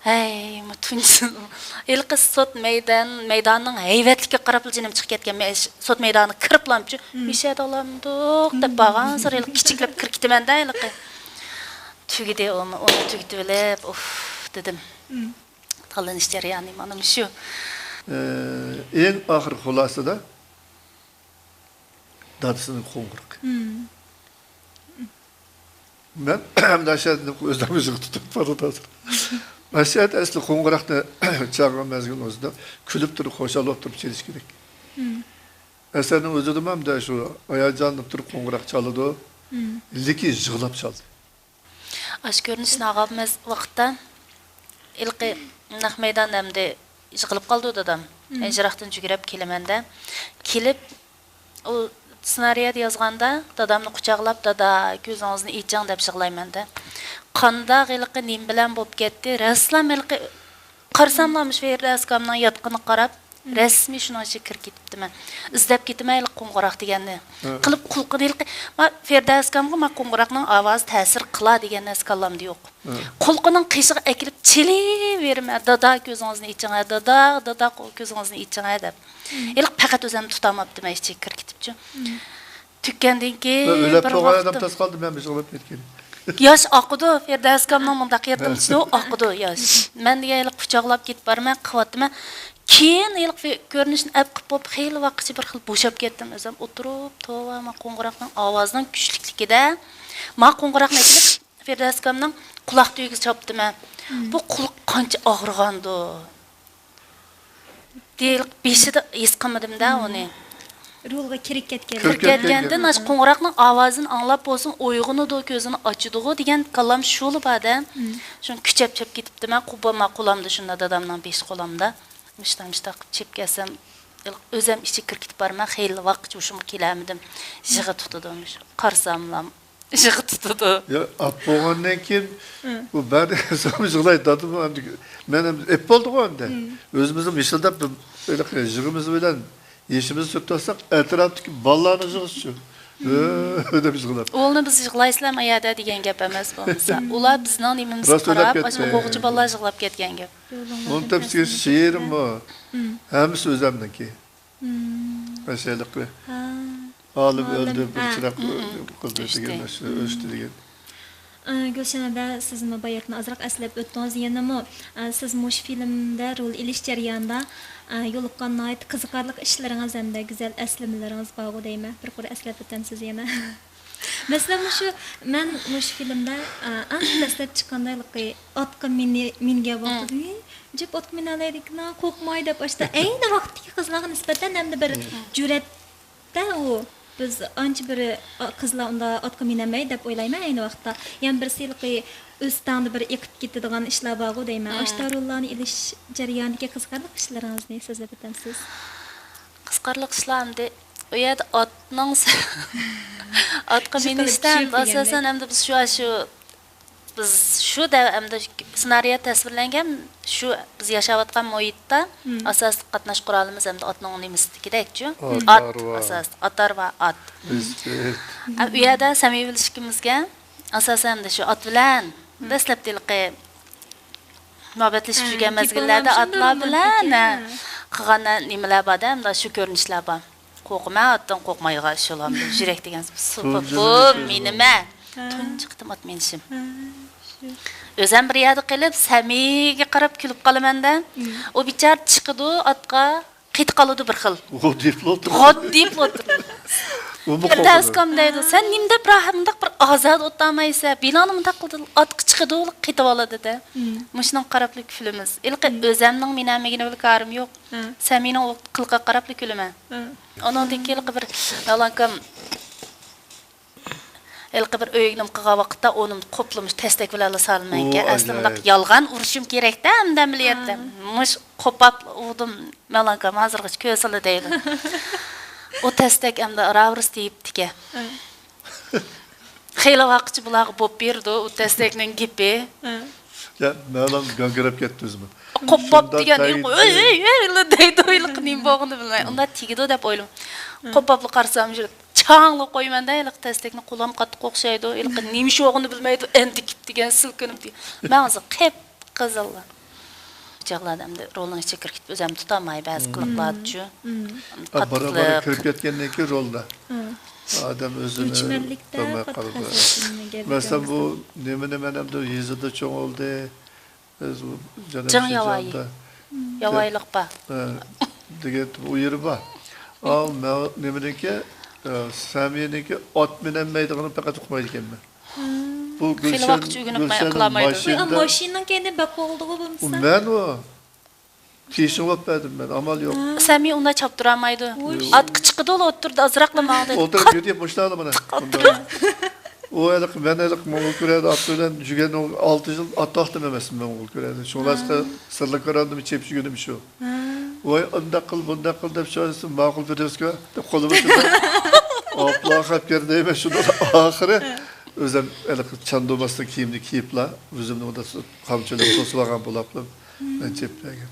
ھەي، تۇنجى ھېلىقى سوت مەيدان، مەيداننىڭ ھەيۋەتلىكىگە قاراپلا جېنىم چىقىپ كەتكەن. مەن سوت مەيدانىغا كىرىپلامچۇ، مۈشەدە ئالامدۇق دەپ بارغانسېرى ھېلىقى كىچىكلەپ كىرىپ كېتىمەن-دە، ھېلىقى. تۈگىدى ئۇمۇ، ئۇنى تۈگىتىۋېلىپ، ئۇف دېدىم. تاللىنىش جەريانى مانا مۇشۇ. ئە، ئەڭ ئاخىر خۇلاسىدا دادىسىنىڭ قوڭغۇرىقى. مەن ھەمدە ئاشۇ يەردىن ئۆزۈم ئۆزۈمگە تۇتۇپ بارىدۇ ھازىر. ئاشۇ يەردە ئەسلى قوڭغۇراقنى چالغان مەزگىلنىڭ ئۆزىدە كۈلۈپ تۇرۇپ، خۇشال بولۇپ تۇرۇپ چېلىش كېرەك. ئەسەرنىڭ ئۆزىدىمۇ ھەمدە شۇ ھاياجانلىنىپ تۇرۇپ قوڭغۇراق چالىدۇ. لېكىن يىغلاپ چالدى. ئاشۇ كۆرۈنۈشنى ئاغاپمىز ۋاقىتتا، ھېلىقى نەق مەيدان ئەمدى يىقىلىپ قالدى دادام. يىراقتىن جۈگرەپ كېلىمەن-دە. كېلىپ، ئۇ سېنارىيەدە يازغاندا، دادامنى قۇچاقلاپ، «دادا، كۆزىڭىزنى ئېچىڭ» دەپ يىغلايمەن-دە. قانداق ھېلىقى نېمە بىلەن بولۇپ كەتتى؟ رەسسام ھېلىقى قارىساملا، مۇشۇ فېرىدە ئەسكامنىڭ ياتقىنىغا قاراپ، رەسمىي شۇنىڭ ئىچىگە كىرىپ كېتىپتىمەن. ئىزدەپ كېتىمەن ھېلىقى قوڭغۇراق دېگەننى. قىلىپ قۇلىقىنى ھېلىقى، ما، فېرىدە ئەسكامغا ما قوڭغۇراقنىڭ ئاۋازى تەسىر قىلا دېگەن نەرسە كاللامدا يوق. قۇلىقىنىڭ قېشىغا ئەكېلىپ چېلىۋېرىمەن، «دادا، كۆزىڭىزنى ئېچىڭە، دادا، دادا، كۆزىڭىزنى ئېچىڭە» دەپ. ھېلىقى پەقەت ئۆزۈمنى تۇتالماپتىمەن ئىچىگە كىرىپ كېتىپچۇ. تۈگىگەندىن كېيىن ئۆلۈپ بىر تۇرغان ئادەم ۋاقىتتا تاس قالدى، مەن بېشىغا بېرىپ كەتكىلى. ياش ئاقىدۇ، فېرىدە ئەسكامنىڭ مۇنداق يېرىدىن چىقىدۇ، ئاقىدۇ ياش. مەن دېگەن ھېلىقى قۇچاقلاپ كېتىپ بارىمەن، قىلىۋاتىمەن. كېيىن ھېلىقى فې-، كۆرۈنۈشنى ئەپ قىلىپ بولۇپ، خېلى ۋاقىتقىچە بىر خىل بوشاپ كەتتىم ئۆزۈم. ئولتۇرۇپ، توۋا، ما قوڭغۇراقنىڭ ئاۋازىنىڭ كۈچلۈكلۈكىدە، ما قوڭغۇراقنى ئەكېلىپ، فېرىدە ئەسكامنىڭ قۇلاق تۈۋىگە چاپتىمەن. بۇ قۇلىقى قانچە ئاغرىغاندۇ؟ دېيىلىپ بېشىدا ھېس قىلمىدىم-دە ئۇنى. رولغا كىرىپ كەتكەن. كىرىپ كەتكەندىن ئاشۇ قوڭغۇراقنىڭ ئاۋازىنى ئاڭلاپ بولسۇن، ئويغىنىدۇ، كۆزىنى ئاچىدىغۇ دېگەن كاللام شۇلا بار-دە. شۇنى كۈچەپ چاپ كېتىپتىمەن، قوپالما قولامدا شۇندا دادامنىڭ بېشى قولامدا. مۇشتاق، مۇشتاق قىلىپ چېپ كەلسەم، ئۆزەم ئىچىگە كىرىپ كېتىپ بارىمەن، خېلى ۋاقىتچە ھوشۇمغا كېلەلمىدىم. يىغا تۇتىدۇ مۇشۇ. قارىساملا يىغا تۇتىدۇ. يا، ئات بولغاندىن كېيىن، ئۇ بەردى، يىغلايدۇ، دادىمۇ ئەمدى، مەن ئەمدى ئەپ بولدىغۇ ئەمدى. ئۆزىمىزنىڭ مىشىلداپ، ھېلىقى يىغىمىز بىلەن يېشىمىزنى سۈرتۈۋالساق، ئەتراپتىكى بالىلارنىڭ يىغىسىچۇ. ھۆ، دەپ يىغلاپ. ئۇلارنى بىز يىغلايسىلەرمۇ ئايادا دېگەن گەپ ئەمەس بولمىسا. ئۇلار بىزنىڭ نېمىمىزنى قاراپ، ئاشۇ ئوقۇغۇچى بالىلار يىغلاپ كەتكەن گەپ. ئۇنى تەپسىر شېئىرمۇ، ھەممىسى ئۆزەمنىڭكى. مەسىلەن، ھېلىقى ئالىم ئۆلدى، بىر چىراغ قىلدى دېگەن، ئۆچتى دېگەن. ئى، گۈلشەن ھەدە، سىزمۇ باياتىن ئازراق ئەسلەپ ئۆتتىڭىز يەنىمۇ، ئى، سىز مۇشۇ فىلىمدە رول ئېلىش جەريانىدا، ئى، يولۇققان ناھايىتى قىزىقارلىق ئىشلىرىڭىز ھەمدە گۈزەل ئەسلىمىلىرىڭىز بارغۇ دەيمەن. بىر قۇر ئەسلەپ ئۆتەمسىز يەنە؟ مەسىلەن، مۇشۇ، مەن مۇشۇ فىلىمدە، ئى، ئەڭ دەسلەپ چىققاندا ھېلىقى ئاتقا مىنى-، مىنگەن ۋاقتىدا، «ھى، جىپ ئاتقا مىنەلەيدىكىنا، قورقماي» دەپ ئاشتا ئەينى ۋاقىتتىكى قىزلارغا نىسبەتەن ھەمدە بىر جۈرئەت دە ئۇ، بىز ئانچە بىر، ئا، قىزلار ئۇنداق ئاتقا مىنەلمەي دەپ ئويلايمەن ئەينى ۋاقىتتا. يەنە بىرسى ھېلىقى ئۆستەڭدە بىر ئېقىپ كېتىدىغان ئىشلار بارغۇ دەيمەن. ئاشتا روللارنى ئېلىش جەريانىدىكى قىزىقارلىق ئىشلىرىڭىزنى سۆزلەپ ئۆتەمسىز؟ قىزىقارلىق ئىشلار ئەمدى ئۇ يەردە ئاتنىڭ ئاتقا مىنىشتە ئەمدى ئاساسەن ئەمدى بىز شۇ، شۇ بىز شۇ دەۋ-، ئەمدى سېنارىيە تەسۋىرلەنگەن شۇ بىز ياشاۋاتقان مۇھىتتا ئاساسلىق قاتناش قورالىمىز ئەمدى ئاتنىڭ نېمىسىدىكىدەكچۇ؟ ئات ئاساسلىق، ئات ھارۋا، ئات. ئە، ئۇ يەردە سەمىي بىلىشكىمىزگە ئاساسەن ئەمدى شۇ ئات بىلەن دەسلەپتە ھېلىقى مۇھەببەتلىشىپ يۈرگەن مەزگىللەردە ئاتلار بىلەن، ھە، قىلغان نېمىلەر بار-دە، ئەمدى شۇ كۆرۈنۈشلەر بار. قورقىمەن ئاتتىن، قورقمايدىغان ئىش يوق، يۈرەك دېگەن سۇ، بۇ مېنىمە. تۇنجى قېتىم ئات مىنىشىم. ئۆزەم بىر يەردە قېلىپ، سەمىيگە قاراپ كۈلۈپ قالىمەن-دە. ئۇ بىچارە چىقىدۇ ئاتقا، قېتىپ قالىدۇ بىر خىل. غوددىيىپلا ئولتۇرىدۇ. غوددىيىپلا ئولتۇرىدۇ. ئۇمۇ قورقىدۇ. دەسكام دەيدۇ، «سەن نېمە دەپ راھەت، مۇنداق بىر ئازادە ئولتۇرمايسەن؟ بىلالنى مۇنداق قىلدىڭ، ئاتقا چىقىدۇ، قېتىپ ئالىدۇ» دە. مۇشۇنىڭغا قاراپلا كۈلىمىز. ھېلىقى ئۆزەمنىڭ مىنەلمىگىنى بىلەن كارىم يوق. سەمىينىڭ ئۇ قىلىقىغا قاراپلا كۈلىمەن. ئۇنىڭدىن كېيىن ھېلىقى بىر مەۋلانكام ھېلىقى بىر ئۆيگە نېمە قىلغان ۋاقىتتا ئۇنى قوپلىمىش تەستەك بىلەنلا سالىمەنكەن. ئەسلى مۇنداق يالغان ئۇرۇشۇم كېرەكتە ئەمدى ئەمەلىيەتتە. مۇش قوپاپ ئۇردۇم، مەۋلانكام ھازىرغىچە كۆرسىلا دەيدۇ. ئۇ تەستەك ئەمدى راۋۇرۇس تېيىپتىكەن. خېلى ۋاقىتچە بۇلارغا بوپ بېرىدۇ، ئۇ تەستەكنىڭ گېپى. يا، مەۋلان گاڭگىراپ كەتتى ئۆزىمۇ. قوپاپ دېگەن، ھېي، ھېي، ھېي، دەيدۇ، ھېلىقى نېمە بولغىنى بىلمەي. ئۇنداق تېگىدۇ دەپ ئويلىمىدىم. قوپاپلا قارىسام، شۇ چاڭلا قويىمەن-دە، ھېلىقى تەستەكنى، قولام قاتتىق ئوخشايدۇ، ھېلىقى نېمە ئىش بولغىنى بىلمەيدۇ، ئەندىكىپ دېگەن سىلكىنىپ دېگەن. مەن ھازىر قىپقىزىللا. ئۇ چاغلاردا ئەمدى رولنىڭ ئىچىگە كىرىپ كېتىپ، ئۆزۈمنى تۇتالماي بەزى قىلىقلاردىچۇ. بارا-بارا قاتتىقلىق. كىرىپ كەتكەندىن كېيىن رولدا ئادەم ئۆزىنى ئۆچمەنلىكتە بىلمەي قالىدۇ. مەسىلەن، بۇ نېمىنى مەن ئەمدى يېزىدا چوڭ بولدى. بىز بۇ جەنۇب جىڭ ياۋايى. شىنجاڭدا ياۋايىلىق بار. ھە، دېگەن ئۇ يېرى بار. ئاۋۇ مەۋ-، نېمىنىڭكى، ئە، سەمىيەنىڭكى ئات مىنەلمەيدىغىنىنى پەقەت ئۇقمايدىكەنمەن. بۇ خېلى گۈلشەن، ۋاقىتچە ئۆگىنىپ گۈلشەننىڭ قالمايدۇ. ۋاي، ماشىنىدا ماشىنىنىڭ كەينىدە بەك قوغلىدىغۇ بولمىسا. ئۇ مەن ئۇ. پېشىنغا ئاپ بەردىم مەن، ئامال يوق. سەمىي ئۇنداق چاپتۇرالمايدۇ. ۋۇي. ئاتقا چىقىدۇ، ئولتۇرىدۇ، ئازراقلا ماڭدى. ئولتۇرۇپ يۆتىيىپ مۇشۇلارلا مانا. ئۇ ھېلىقى، مەن ھېلىقى موڭغۇل كۆرەدە ئات بىلەن يۈرگەن ئالتە يىل ئات باقتىم ئەمەسمۇ موڭغۇل كۆرەدە. شۇڭلاشقا سىرلىق كۆرەلدىم، چېپىپ يۈرگىنىم شۇ. ۋاي، ئۇنداق قىل، بۇنداق قىل دەپ شۇ ماقۇل پىدىسكا دەپ قولىمىز ئاپلا خەپ كەردى دەيمەن شۇنداق. ئاخىرى ئۆزۈم ھېلىقى چاندۇرماستىن كىيىمنى كىيىپلا، ئۆزۈمنى ئۇنداق قامچىلىپ توسۇۋالغان بولاپلا مەن چېپىپ بەرگەن.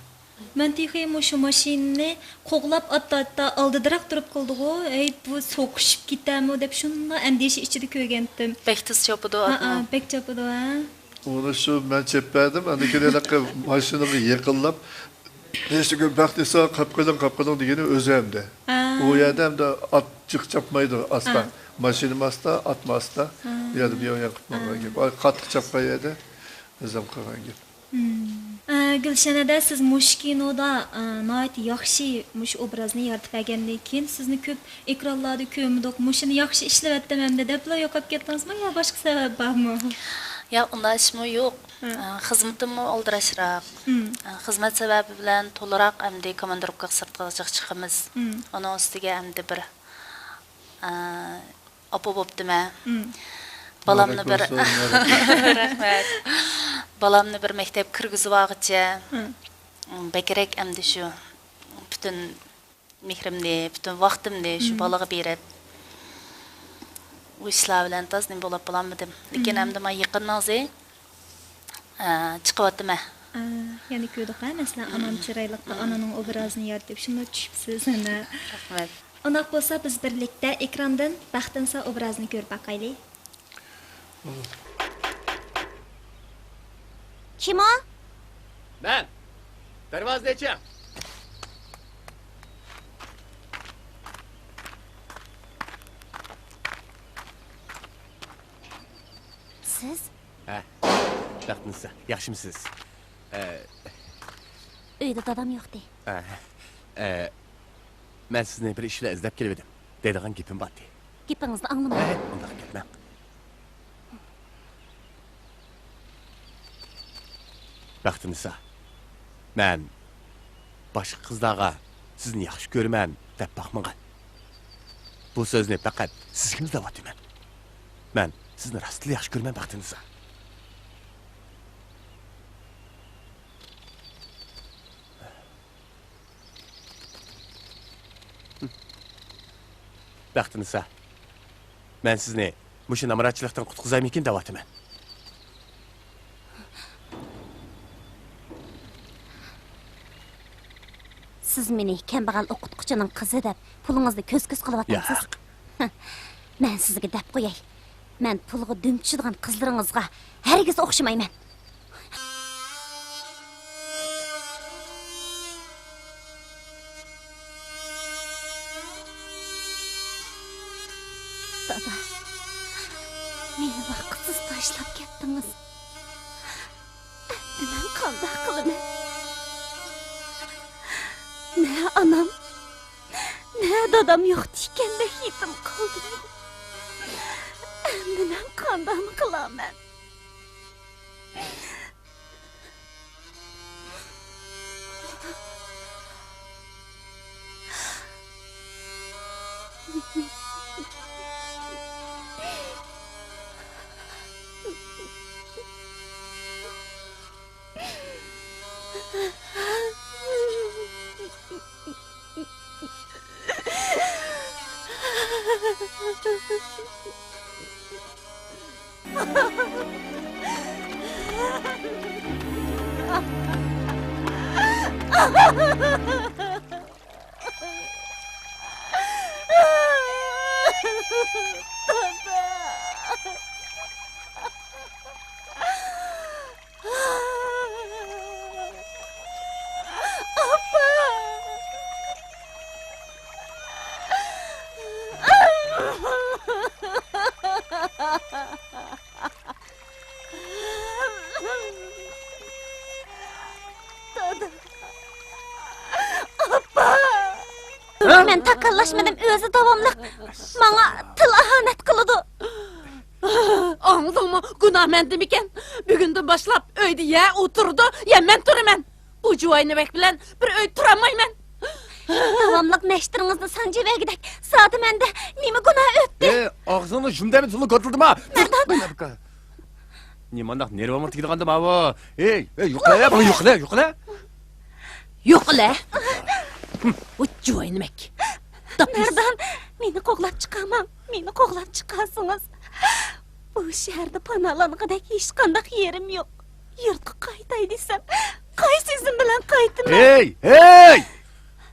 مەن تېخى مۇشۇ ماشىنىنى قوغلاپ ئاتتا-ئاتتا ئالدىدىراق تۇرۇپ قالدىغۇ، ھەي، بۇ سوقۇشۇپ كېتەرمۇ دەپ شۇنداق ئەندىشە ئىچىدە كۆرگەنتىم. بەك تېز چاپىدۇ ئاتمۇ؟ ھەئە، بەك چاپىدۇ، ھە. ئۇنى شۇ مەن چېپىپ بەردىم، ئاندىن كېيىن ھېلىقى ماشىنىغا يېقىنلاپ، ھېچنېمە بەخت دېسە، قاپ قېلىڭ، قاپ قېلىڭ دېگىنى ئۆزى ئەمدى. ھە. ئۇ يەردە ئەمدى ئات جىق چاپمايدۇ، ئاستا. ھە. ماشىنىمۇ ئاستا، ئاتمۇ ئاستا. ھە. ئۇ يەردە بۇ يەر قىلىپ ماڭغان گەپ. ئاي، قاتتىق چاپقان يەردە ئۆزۈم قىلغان گەپ. مم. ئە، گۈلشەن ھەدە، سىز مۇشۇ كىنودا، ئە، ناھايىتى ياخشى مۇشۇ ئوبرازنى يارىتىپ بەرگەندىن كېيىن، سىزنى كۆپ ئېكرانلاردا كۆرمىدۇق، مۇشۇنى ياخشى ئىشلىۋەتتىم ئەمدى دەپلا يوقاپ كەتتىڭىزمۇ يا باشقا سەۋەب بارمۇ؟ ياق، ئۇنداق ئىشمۇ يوق. ھە. ئە، خىزمىتىممۇ ئالدىراشراق. مم. ئە، خىزمەت سەۋەبى بىلەن تولىراق ئەمدى كوماندىروپكىغا سىرتقا جىق چىقىمىز. مم. ئۇنىڭ ئۈستىگە ئەمدى بىر، ئە، ئاپا بوپتىمەن. مم. بالامنى بىر، مۇبارەك بولسۇن، مۇبارەك. رەھمەت. بالامنى بىر مەكتەپكە كىرگۈزۈۋالغۇچە، مم، بەكرەك ئەمدى شۇ پۈتۈن مېھرىمنى، پۈتۈن ۋاقتىمنى شۇ، مم، بالىغا بېرىپ، ئۇ ئىشلار بىلەن تازا نېمە بولاپ بولالمىدىم. لېكىن، مم، ئەمدى مانا يېقىندىن زى، ئە، چىقىۋاتىمەن. ئە، يەنە كۆردۇق ھە، مەسىلەن، ئانام چىرايلىقتا، مم، ئانىنىڭ ئوبرازىنى يارىتىپ، شۇنداق چۈشۈپسىز، ھە. رەھمەت. ئۇنداق بولسا، بىز بىرلىكتە ئېكراندىن بەختىنىسا ئوبرازىنى كۆرۈپ باقايلى. كىم ئۇ؟ مەن. دەرۋازىنى ئېچىڭ. سىز؟ ھە، بەختىنىسا، ياخشىمۇسىز؟ ئە، ئۆيدە دادام يوقتى. ئە، ئە، مەن سىزنى بىر ئىش بىلەن ئىزدەپ كېلىۋىدىم. دەيدىغان گېپىم بارتى. گېپىڭىزنى ئاڭلىماي. ھە، ئۇنداق گەپمەن. بەختىنىسا، مەن باشقا قىزلارغا سىزنى ياخشى كۆرىمەن دەپ باقمىغان. بۇ سۆزنى پەقەت سىزگىلا دەۋاتىمەن. مەن سىزنى راستلا ياخشى كۆرىمەن، بەختىنىسا. بەختىنىسا، مەن سىزنى مۇشۇ نامراتچىلىقتىن قۇتقۇزايمىكىن دەۋاتىمەن. سىز مېنى كەمبەغەل ئوقۇتقۇچىنىڭ قىزى دەپ، پۇلىڭىزنى كۆز-كۆز قىلىۋاتامسىز؟ ياق. مەن سىزگە دەپ قوياي، مەن پۇلغا دۈم چۈشىدىغان قىزلىرىڭىزغا ھەرگىز ئوخشىمايمەن. دادا، مېنى ۋاقىتسىز تاشلاپ كەتتىڭىز. ئەمدى مەن قانداق قىلىمەن؟ نە ئانام، نە دادام يوقتىكەندەك يېتىم قالدىم. ئەمدى مەن قانداقمۇ قىلارمەن؟ دادا. ئاپا. ھە؟ مەن تاكاللاشمىدىم، ئۆزى داۋاملىق ماڭا تىل ئاھانەت قىلىدۇ. ئاڭلىدىڭمۇ؟ گۇناھ مەندىمىكەن؟ بۈگۈندىن باشلاپ ئۆيدە يە ئولتۇرىدۇ، يە مەن تۇرىمەن. ئۇ جۇۋاينى بەگ بىلەن بىر ئۆيدە تۇرالمايمەن. داۋاملىق نەشتىرىڭىزنى سانجىۋەرگۈدەك، زادى مەندە نېمە گۇناھ ئۆتتى؟ ئېي، ئاغزىڭنى يۇم دەيمەن، تىلنى كوتۇلدىما. مەردان! نېمانداق نېرۋامغا تېگىدىغاندۇ ماۋۇ؟ ئېي، ئېي، يوقلا، يوقلا، يوقلا. يوقلا. ۋۇ جۇۋاينىمەك. داپ يېسۇن. مەردان، مېنى قوغلاپ چىقارماڭ. مېنى قوغلاپ چىقارسىڭىز، بۇ شەھەردە پاناھلانغۇدەك ھېچقانداق يېرىم يوق. يۇرتقا قايتاي دېسەم، قايسى ئىزىم بىلەن قايتىمەن؟ ھېي، ھېي!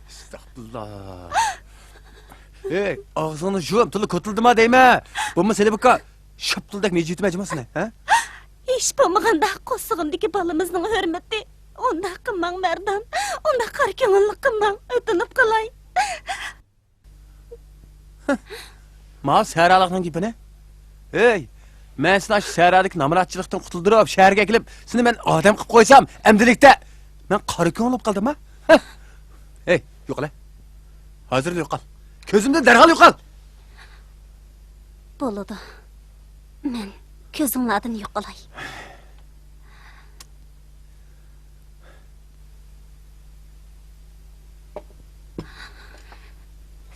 ئەستەغپۇرۇللا. ھېي، ئاغزىڭنى يۇم، تىلنى كوتۇلدىما دەيمەن. بولمىسا سېلىبۇكا شاپتۇلدەك مىجىتىمەن جىماسىنى، ھە؟ ھېچ بولمىغاندا قورسىقىمدىكى بالىمىزنىڭ ھۆرمىتى. ئۇنداق قىلماڭ، مەردان. ئۇنداق قارا كۆڭۈللۈك قىلماڭ. ئۆتۈنۈپ قالاي. ماۋۇ سەھرالىقنىڭ گېپىنى. ھېي، مەن سېنى ئاشۇ سەھرادىكى نامراتچىلىقتىن قۇتۇلدۇرۇپ، شەھەرگە ئەكېلىپ، سېنى مەن ئادەم قىلىپ قويسام، ئەمدىلىكتە مەن قارا كۆڭۈل بولۇپ قالدىمما؟ ھە؟ ھېي، يوقلا. ھازىرلا يوقال. كۆزۈمدىن دەرھال يوقال. بولىدۇ. مەن كۆزۈڭلاردىن يوقىلاي.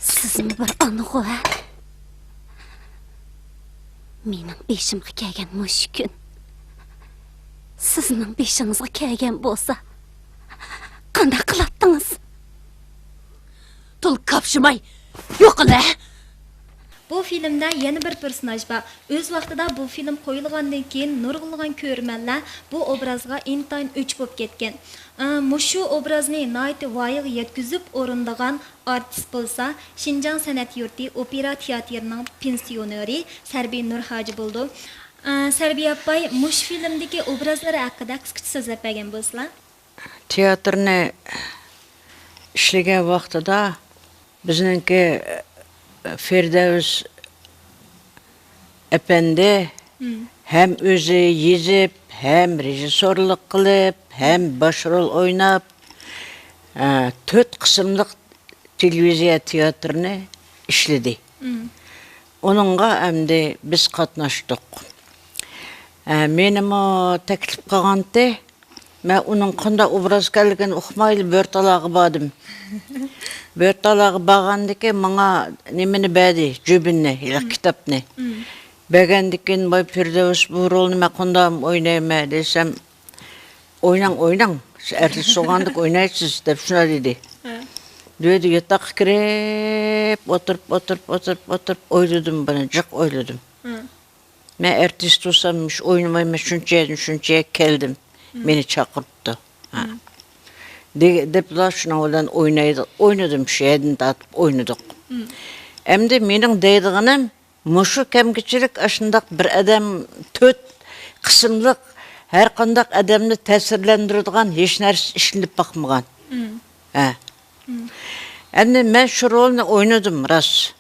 سىزمۇ بىر ئانىغۇ، ھە؟ مېنىڭ بېشىمغا كەلگەن مۇشۇ كۈن سىزنىڭ بېشىڭىزغا كەلگەن بولسا، قانداق قىلاتتىڭىز؟ تىل كاپشىماي، يوقىلە! بۇ فىلىمدە يەنە بىر پېرسوناژ بار. ئۆز ۋاقتىدا بۇ فىلىم قويۇلغاندىن كېيىن نۇرغۇنلىغان كۆرۈرمەنلەر بۇ ئوبرازغا ئىنتايىن ئۆچ بولۇپ كەتكەن. ئە، مۇشۇ ئوبرازنى ناھايىتى ۋايىغا يەتكۈزۈپ ئورۇندىغان ئارتىس بولسا، شىنجاڭ سەنئەت يۇرتى ئوپېرا تىياتىرىنىڭ پېنسىيونېرى سەربىي نۇرھاجى بولىدۇ. ئە، سەربىي ئاپاي، مۇشۇ فىلىمدىكى ئوبرازلىرى ھەققىدە قىسقىچە سۆزلەپ بەرگەن بولسىلا. تىياتىرنى ئىشلىگەن ۋاقتىدا بىزنىڭكى، ئە، فىردەۋس ئەپەندى مم. ھەم ئۆزى يېزىپ، ھەم رېژىسسورلۇق قىلىپ، ھەم باش رول ئويناپ، ئە، تۆت قىسىملىق تېلېۋىزىيە تىياتىرىنى ئىشلىدى. مم. ئۇنىڭغا ئەمدى بىز قاتناشتۇق. ئە، مېنىمۇ تەكلىپ قىلغانتى. مەن ئۇنىڭ قانداق ئوبراز ئىكەنلىكىنى ئۇقمايلا بۆرتالاغا باردىم. بۆرتالاغا بارغاندىكىن ماڭا نېمىنى بەردى، جۈبىننى، ھېلىقى مم. كىتابنى. مم. بەرگەندىكىن، ۋاي، فىردەۋس، بۇ رولنى مەن قانداقمۇ ئوينايمەن دېسەم، ئويناڭ، ئويناڭ، سىز ئەرتىس بولغاندىكىن ئوينايسىز دەپ شۇنداق دېدى. ھە. دۆدە ياتاققا كىرىپ، ئولتۇرۇپ، ئولتۇرۇپ، ئولتۇرۇپ، ئولتۇرۇپ ئويلىدىم بۇنى، جىق ئويلىدىم. ھە. مەن ئەرتىس تۇرسام، مۇشۇ ئوينىمايمەن، شۇنچە يەردىن شۇنچە يەرگە كەلدىم. مم. مېنى چاقىرىپتۇ. ھە. مم. دېگە-، دەپلا شۇنىڭ بىلەن ئوينايدۇ-، ئوينىدىم، شۇ يەردىن تارتىپ ئوينىدۇق. مم. ئەمدى مېنىڭ دەيدىغىنىم، مۇشۇ كەمگىچىلىك ئاشۇنداق بىر ئادەم تۆت قىسىملىق ھەر قانداق ئادەمنى تەسىرلەندۈرىدىغان ھېچ نەرسە ئىشلىنىپ باقمىغان. مم. ھە. مم. ئەمدى مەن شۇ رولنى ئوينىدىم، راست.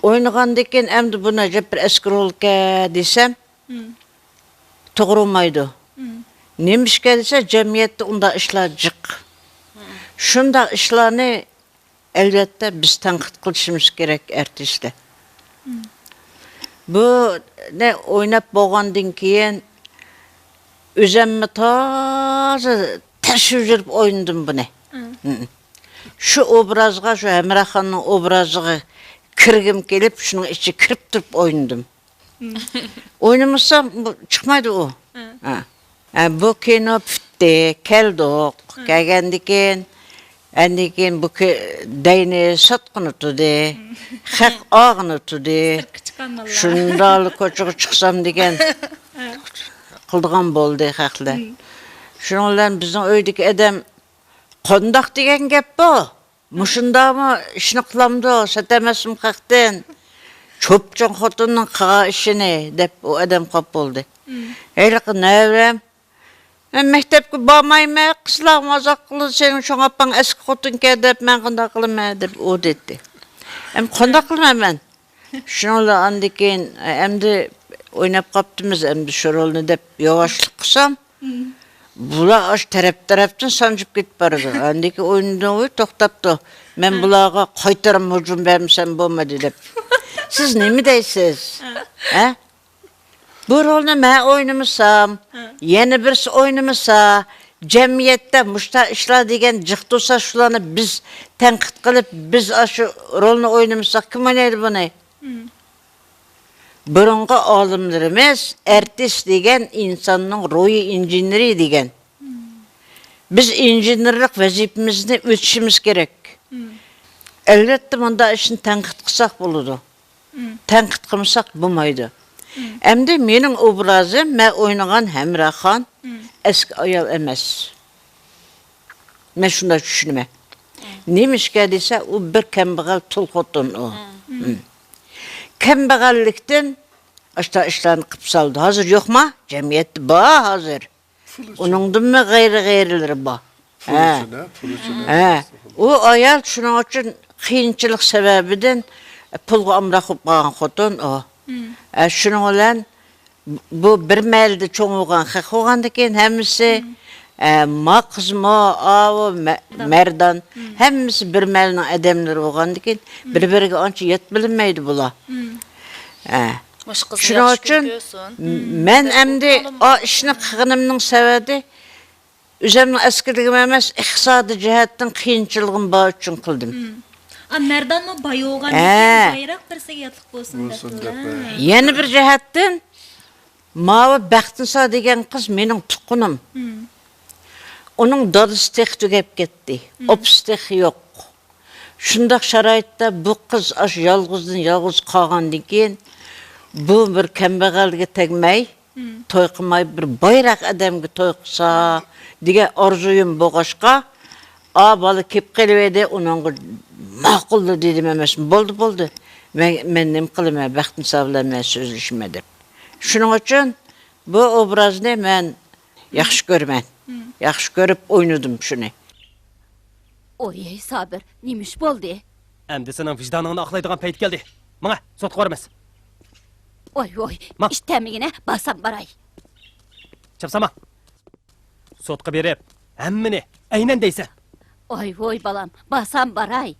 ئوينىغاندىن كېيىن ئەمدى بۇنى ئەجەب بىر ئەسكى رولكەن دېسەم، مم. توغرا بولمايدۇ. مم. نېمىشقا دېسە، جەمئىيەتتە ئۇنداق ئىشلار جىق. مم. شۇنداق ئىشلارنى، ئەلۋەتتە، بىز تەنقىد قىلىشىمىز كېرەك، ئارتىسلار. مم. بۇنى ئويناپ بولغاندىن كېيىن، ئۆزۈممۇ تازا تەس يۈزۈرۈپ ئوينىدىم بۇنى. مم. مم. شۇ ئوبرازغا، شۇ ھەمراخاننىڭ ئوبرازىغا كىرگۈم كېلىپ، شۇنىڭ ئىچىگە كىرىپ تۇرۇپ ئوينىدىم. مم. ئوينىمىسام، بۇ چىقمايدۇ ئۇ. ھە. ھە. ھە، بۇ كىنو پۈتتى، كەلدۇق. ھە. كەلگەندىن كېيىن، ئاندىن كېيىن بۇ كى-، دەينى ساتقىنى تۇدى. مم. خەق ئاغىنى تۇدى. سىرتقا چىققان بالىلار. شۇنداقلا كوچىغا چىقسام دېگەن ھە. قىلىدىغان بولدى خەقلەر. مم. شۇنىڭ بىلەن بىزنىڭ ئۆيدىكى ئادەم، قانداق دېگەن گەپ بۇ؟ مۇشۇنداقمۇ ئىشنى قىلامدۇ، سەت ئەمەسمۇ خەقتىن؟ چوپچوڭ خوتۇننىڭ قىلغان ئىشىنى، دەپ ئۇ ئادەم خاپا بولدى. مم. ھېلىقى نەۋرەم، مەن مەكتەپكە بارمايمەن، قىزلارمۇ ئازاق قىلىدۇ، سېنىڭ شۇڭاپاڭ ئەسكى خوتۇنكەن دەپ، مەن قانداق قىلىمەن دەپ ئۇ دېدى. ئەمدى قانداق قىلىمەن مەن؟ شۇنىڭ بىلەن ئاندىن كېيىن، ئەمدى ئويناپ قاپتىمىز ئەمدى شۇ رولنى دەپ ياۋاشلىق قىلسام، مم. بۇلار ئاشۇ تەرەپ-تەرەپتىن سانجىپ كېتىپ بارىدۇ. ئاندىن كېيىن ئوينىدىڭ، توختاپتۇ. مەن بۇلارغا قايتارما ھۇجۇم بەرمىسەم بولمىدى دەپ. سىز نېمە دەيسىز؟ ھە؟ بۇ رولنى مەن ئوينىمىسام، يەنە بىرسى ئوينىمىسا، جەمئىيەتتە مۇشتا ئىشلار دېگەن جىق تۇرسا، شۇلارنى بىز تەنقىد قىلىپ، بىز ئاشۇ رولنى ئوينىمىساق، كىم ئوينايدۇ بۇنى؟ بۇرۇنقى ئالىملىرىمىز ئارتىس دېگەن ئىنساننىڭ روھىي ئىنژېنېرى دېگەن. بىز ئىنژېنېرلىق ۋەزىپىمىزنى ئۆتىشىمىز كېرەك. ئەلۋەتتە، مۇنداق ئىشنى تەنقىد قىلساق بولىدۇ. تەنقىد قىلمىساق بولمايدۇ. ئەمدى مېنىڭ ئوبرازىم، مەن ئوينىغان ھەمراخان ئەسكى ئايال ئەمەس. مەن شۇنداق چۈشىنىمەن. نېمىشقا دېسە، ئۇ بىر كەمبەغەل تۇل خوتۇن ئۇ. كەمبەغەللىكتىن ئاشتا ئىشلارنى قىلىپ سالدى. ھازىر يوقما؟ جەمئىيەتتە بار ھازىر. ئۇنىڭدىنمۇ غەيرى-غەيرىلىرى بار. ھە. ھە. ئۇ ئايال شۇنىڭ ئۈچۈن قىيىنچىلىق سەۋەبىدىن پۇلغا ئامراق بولۇپ قالغان خوتۇن ئۇ. ھە، شۇنىڭ بىلەن بۇ بىر مەھەللىدە چوڭ بولغان، خەق بولغاندىكىن ھەممىسى، ئە، ما قىزمۇ، ئاۋۇ مە-، مەردان، ھەممىسى بىر مەھەللىنىڭ ئادەملىرى بولغاندىكىن بىر-بىرىگە ئانچە يات بىلىنمەيدۇ بۇلار. ئە، شۇنىڭ ئۈچۈن مەن ئەمدى ئا ئىشنى قىلغىنىمنىڭ سەۋەبى ئۆزۈمنىڭ ئەسكىلىكىم ئەمەس، ئىقتىسادىي جەھەتتىن قىيىنچىلىقىم بار ئۈچۈن قىلدىم. ئا، مەردانمۇ باي بولغاندىكىن بايراق بىرسىگە ياتلىق بولسۇن دەپتۇ. يەنە بىر جەھەتتىن ماۋۇ بەختىنىسا دېگەن قىز مېنىڭ تۇغقىنىم. ئۇنىڭ دادىسى تېخى تۈگەپ كەتتى. ئاپىسى تېخى يوق. شۇنداق شارائىتتا بۇ قىز ئاشۇ يالغۇزدىن يالغۇز قالغاندىن كېيىن، بۇ بىر كەمبەغەلگە تەگمەي، توي قىلماي، بىر بايراق ئادەمگە توي قىلسا دېگەن ئارزۇيۇم بولغاچقا، ئا بالا كېلىپ قېلىۋىدى، ئۇنىڭغا ماقۇللا دېدىم ئەمەسمۇ، بولدى، بولدى. مەن، مەن نېمە قىلىمەن، بەختىنىسا بىلەن مەن سۆزلىشىمەن دەپ. شۇنىڭ ئۈچۈن بۇ ئوبرازنى مەن ياخشى كۆرىمەن. ياخشى كۆرۈپ ئوينىدىم شۇنى. ئوي، سابىر، نېمە ئىش بولدى؟ ئەمدى سېنىڭ ۋىجدانىڭنى ئاقلايدىغان پەيت كەلدى. ماڭە، سوتقا بارىمىز. ئوي، ئوي، ماڭ. ئىش تەمىگىنە بارسام باراي. چاپسان ماڭ. سوتقا بېرىپ، ھەممىنى ئەينەن دەيسەن. ئوي، ئوي، بالام، بارسام باراي.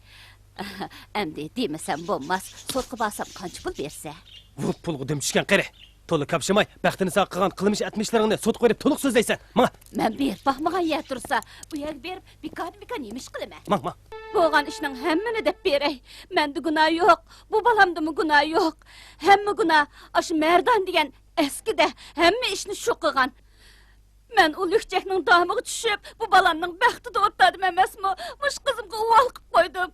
ئەمدى دېمىسەم بولماس، سوتقا بارسام قانچە پۇل بېرىسەن؟ ۋۇ پۇلغا دۈم چۈشكەن قېرى. تولا كاپشىماي، بەختىنىساغا قىلغان قىلمىش ئەتمىشلىرىڭنى سوتقا بېرىپ تولۇق سۆزلەيسەن. ماڭە. مەن بېرىپ باقمىغان يەر تۇرسا، ئۇ يەرگە بېرىپ بىكاردىن بىكار نېمە ئىش قىلىمەن؟ ماڭ، ماڭ. بولغان ئىشنىڭ ھەممىنى دەپ بېرەي. مەندە گۇناھ يوق، بۇ بالامدىمۇ گۇناھ يوق. ھەممە گۇناھ ئاشۇ مەردان دېگەن ئەسكىدە ھەممە ئىشنى شۇ قىلغان. مەن ئۇ لۈكچەكنىڭ دامىغا چۈشۈپ، بۇ بالامنىڭ بەختىدە ئولتۇردۇم ئەمەسمۇ؟ مۇشۇ قىزىمغا ئۇۋال قىلىپ قويدۇم.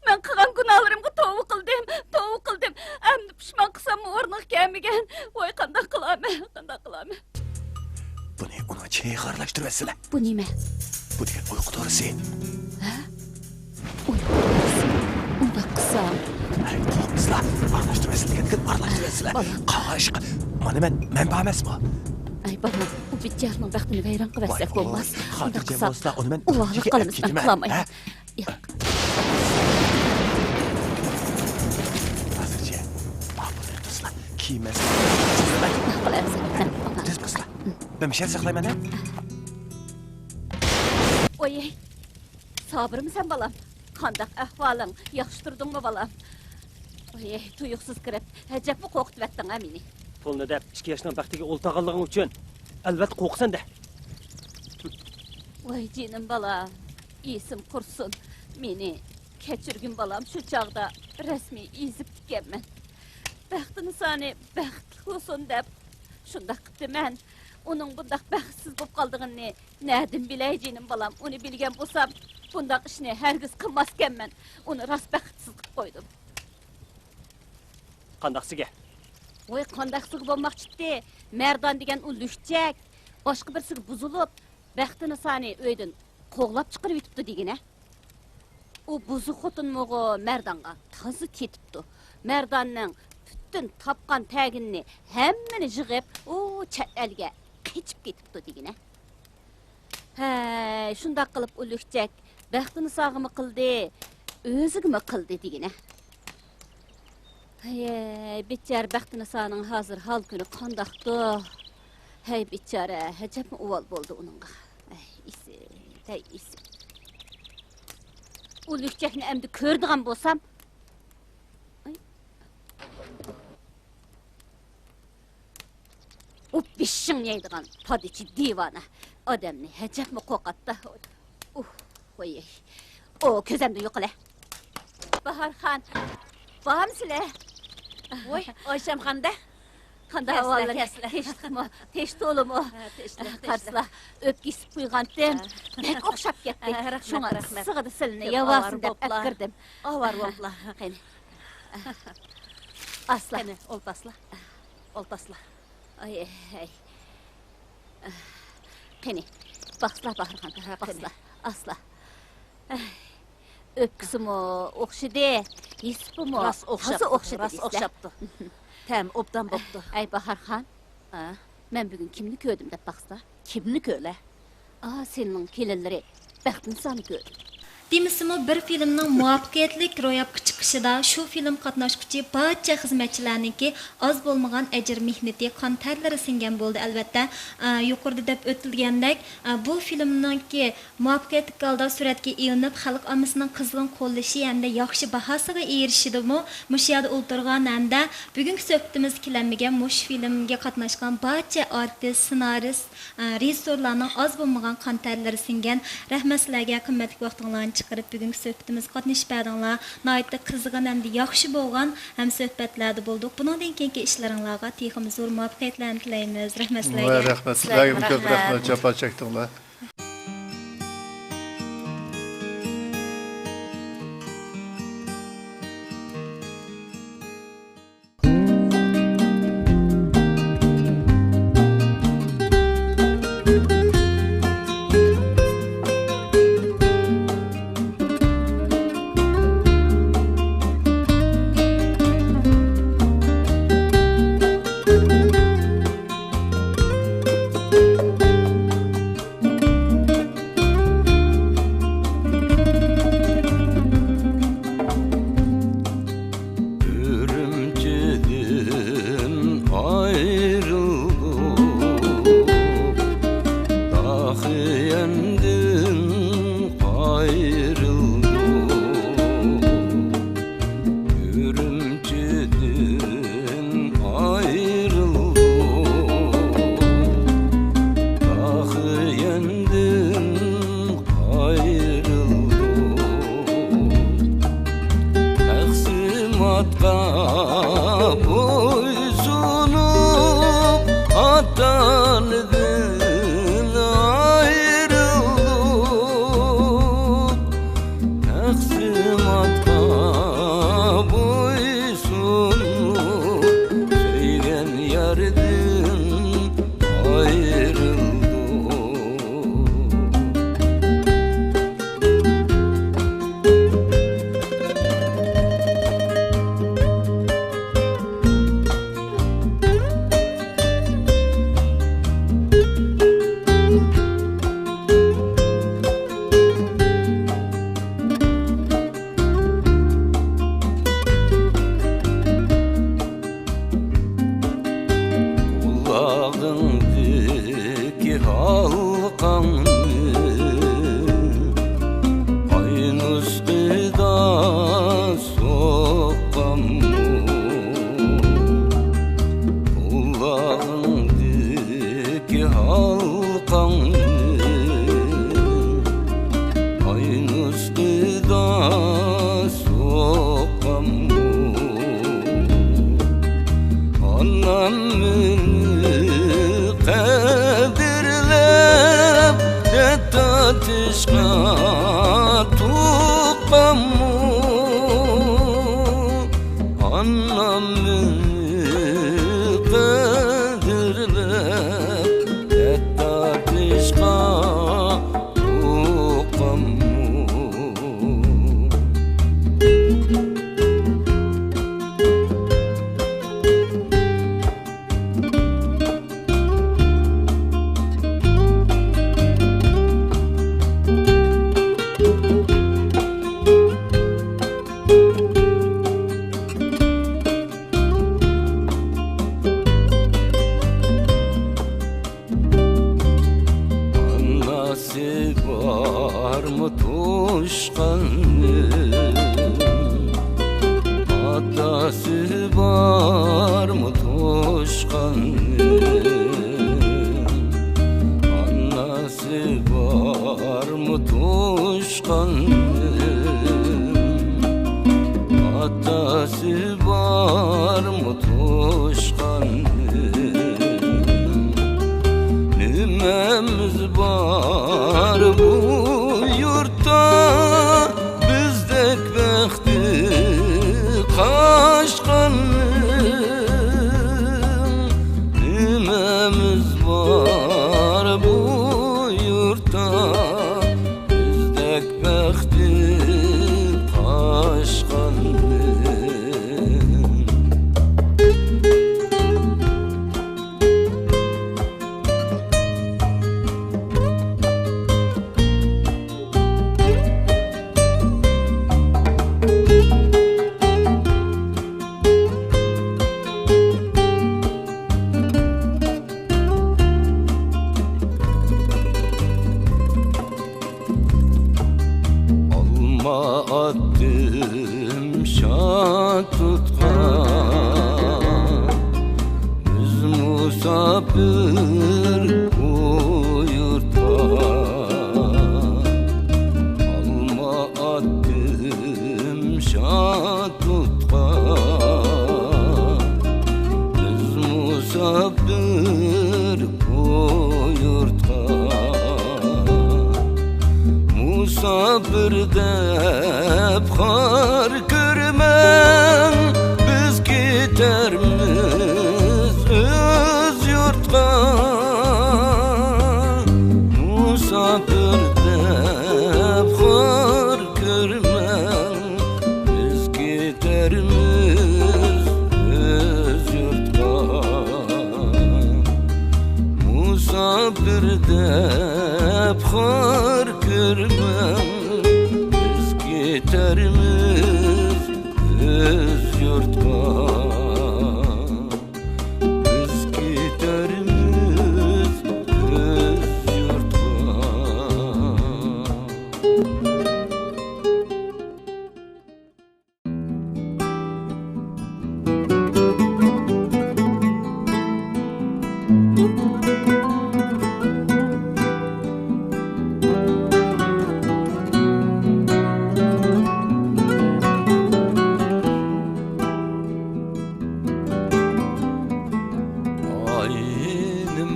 مەن قىلغان گۇناھلىرىمغا توۋا قىلدىم، توۋا قىلدىم. ئەمدى پۇشمان قىلساممۇ ئورنىغا كەلمىگەن. ۋاي، قانداق قىلارمەن، قانداق قىلارمەن؟ بۇنى ئۇنىڭ چېيىغا ئارىلاشتۇرۇۋەتسىلە. بۇ نېمە؟ بۇ دېگەن ئۇيقۇ دورىسى. ھە؟ ئۇيقۇ دورىسى. ئۇنداق قىلسام. ھەي، قورقمىسىلا. ئارىلاشتۇرۇۋەتسىلە دېگەندىكىن ئارىلاشتۇرۇۋەتسىلە. بالام. قاش، مانا مەن، مەن بار ئەمەسمۇ؟ ئەي بالام، ئۇ بىچارىنىڭ بەختىنى ۋەيران قىلىۋەتسەك بولماس. ئۇنداق قىلساق، ئۇۋالىغا قالىمىز، مەن قىلالمايمەن. ھازىرچە، ماقۇل تۇرسىلا. كېيىن مەن سېنى. ماقۇل، ئەمىسە. تېز بولسىلا. مەن بىر شەرت ساقلايمەن، ھە؟ ئوي، سابىرمۇ سەن، بالام؟ قانداق ئەھۋالىڭ؟ ياخشى تۇردۇڭمۇ، بالام؟ ئوي، تۇيۇقسىز كىرىپ، ئەجەبمۇ قورقۇتۇۋەتتىڭ-ھە مېنى. پۇلنى دەپ، ئىككى ياشنىڭ بەختىگە ئولتۇرغانلىقىڭ ئۈچۈن، ئەلۋەتتە، قورقىسەن-دە. ۋاي جېنىم بالام، ئېسىم قۇرسۇن. مېنى كەچۈرگىن بالام، شۇ چاغدا رەسمىي ئېزىپ كەتكەنمەن. بەختىنىسانى بەختلىك بولسۇن دەپ شۇنداق قىپتىمەن. ئۇنىڭ بۇنداق بەختسىز بولۇپ قالىدىغىنىنى نەدىن بىلەي جېنىم بالام؟ ئۇنى بىلگەن بولسام، بۇنداق ئىشنى ھەرگىز قىلماسكەنمەن. ئۇنى راست بەختسىز قىلىپ قويدۇم. قانداقسىگە؟ ۋوي، قانداقسىغا بولماقچىتتى؟ مەردان دېگەن ئۇ لۈكچەك باشقا بىرسىگە بۇزۇلۇپ، بەختىنىسانى ئۆيدىن قوغلاپ چىقىرىۋېتىپتۇ دېگىنە. ئۇ بۇزۇق خوتۇنمۇغۇ مەردانغا تازا تېتىپتۇ. مەرداننىڭ پۈتۈن تاپقان تەگىنىنى ھەممىنى يىغىپ، ئۇ چەت ئەلگە قېچىپ كېتىپتۇ دېگىنە. ھەي، شۇنداق قىلىپ ئۇ لۈكچەك بەختىنىساغىمۇ قىلدى، ئۆزىگىمۇ قىلدى دېگىنە. ھەي، بىچارە بەختىنىسانىڭ ھازىر ھال-كۈنى قانداقتۇ؟ ھەي بىچارە، ئەجەبمۇ ئۇۋال بولدى ئۇنىڭغا. ئەي ئىسىت، ھەي ئىسىت. ئۇ لۈكچەكنى ئەمدى كۆرىدىغان بولسام. ئاي. ئۇ بېشىڭ يەيدىغان پادىچى دىۋانە. ئادەمنى ئەجەبمۇ قورقاتتى. ئۇھ، ۋاي. ئۇ كۆزۈمدىن يوقىلە. باھارخان، بارمۇسىلەر؟ ۋوي، ئايشەمخاندا. قانداق ئەھۋاللىرى؟ كەلسىلە. تىنچلىقمۇ؟ تىنچ تولىمۇ؟ ھە، تىنچلىق، تىنچلىق. قارىسىلا، ئۆپكە ئېسىپ قويغانتىم. ھە. بەك ئوخشاپ كەتتى. ھە، رەھمەت، شۇڭا رەھمەت. ئىسسىقىدا سىلىنى كۆپ ياۋاسىن ئاۋارە دەپ بوپلا. ئەتكۈردۈم. ئاۋارە بوپلا. قېنى. ئاسلا. قېنى، ئولتاسلا. ئولتاسلا. ئاي، ئاي. قېنى، باقسىلا، باھارخان، ھە، باقسىلا. قېنى. ئاسلا. ئۆپكىسىمۇ ئوخشىدى، يېسىپىمۇ راست ئوخشاپتۇ، تازا ئوخشىدى راست دېسىلە. ئوخشاپتۇ. تەم ئوبدان بوپتۇ. ئەي، باھارخان. ھە؟ مەن بۈگۈن كىمنى كۆردۈم دەپ باقسىلا. كىمنى كۆرە؟ ئا، سېنىڭ كېلىنلىرى بەختىنىسانى كۆردۈم. دېمىسىمۇ، بىر فىلىمنىڭ مۇۋەپپەقىيەتلىك روياپقا چىقىشىدا شۇ فىلىم قاتناشقۇچى بارچە خىزمەتچىلەرنىڭكى ئاز بولمىغان ئەجىر مېھنىتى، قان تەرلىرى سىڭگەن بولدى، ئەلۋەتتە. ئا، يۇقىرىدا دەپ ئۆتۈلگەندەك، ئا، بۇ فىلىمنىڭكى مۇۋەپپەقىيەتلىك ھالدا سۈرەتكە ئېلىنىپ، خەلق ئاممىسىنىڭ قىزغىن قوللىشى ھەمدە ياخشى باھاسىغا ئېرىشىشىدىمۇ مۇشۇ يەردە ئولتۇرغان ھەمدە بۈگۈنكى سۆھبىتىمىزگە كېلەلمىگەن مۇشۇ فىلىمگە قاتناشقان بارچە ئارتىس، سېنارىست، ئە، رېژىسسورلارنىڭ ئاز بولمىغان قان تەرلىرى سىڭگەن. رەھمەت سىلەرگە، قىممەتلىك ۋاقتىڭلارنى چىقىرىپ بۈگۈنكى سۆھبىتىمىزگە قاتنىشىپ بەردىڭلار. ناھايىتى قىزغىن ھەمدە ياخشى بولغان ھەمسۆھبەتلەردە بولدۇق. بۇنىڭدىن كېيىنكى ئىشلىرىڭلارغا تېخىمۇ زور مۇۋەپپەقىيەتلەرنى تىلەيمىز. رەھمەت سىلەرگە. رەھمەت سىلەرگىمۇ كۆپ رەھمەت. رەھمەت، جاپا چەكتىڭلار. ئۈرۈمچىدىن ئايرىلدۇق، داخىيەندىن قايرىلدۇق. ئۈرۈمچىدىن ئايرىلدۇق، داخىيەندىن ئايرىلدۇق. تەقسىماتقا بويسۇنۇپ، ئاتا-ئانىدىن ئايرىلدۇق. تەقسىماتقا بويسۇنۇپ، سۆيگەن ياردىن ئايرىلدۇق. قۇلاغىڭدىكى ھالقاڭنى ئاينۇسقىدا سوققانمۇ؟ قۇلاغىڭدىكى ھالقاڭنى ئاينۇسقىدا سوققانمۇ؟ ئانام مېنى قەدىرلەپ، دەرد تارتىشقا تۇغقانمۇ؟ ئانام مېنى قەدىرلەپ، دەرد تارتىشقا تۇغقانمۇ؟ بارمۇ توشقاننىڭ؟ ئانىسى بارمۇ توشقاننىڭ؟ ئاتىسى بارمۇ توشقاننىڭ؟ نېمىمىز بار بۇ يۇرتتا؟ بىزدەك بەختى قاچقاننىڭ نېمىمىز بار بۇ يۇرتتا؟ بىزدەك بەختى قاچقاننىڭ. ئالما ئاتتىم شاد تۇتقا، بىز مۇساپىر بۇ يۇرتقا. ئالما ئاتتىم شاد تۇتقا، بىز مۇساپىر بۇ يۇرتقا. مۇساپىر دەپ خار كۆرمەڭ، بىز كېتەرمىز ئۆز يۇرتقا. مۇساپىر دەپ خار كۆرمەڭ، بىز كېتەرمىز ئۆز يۇرتقا. مۇساپىر دەپ خار كۆرمەڭ، بىز كېتەرمىز ئۆز يۇرتقا. بىز كېتەرمىز ئۆز يۇرتقا.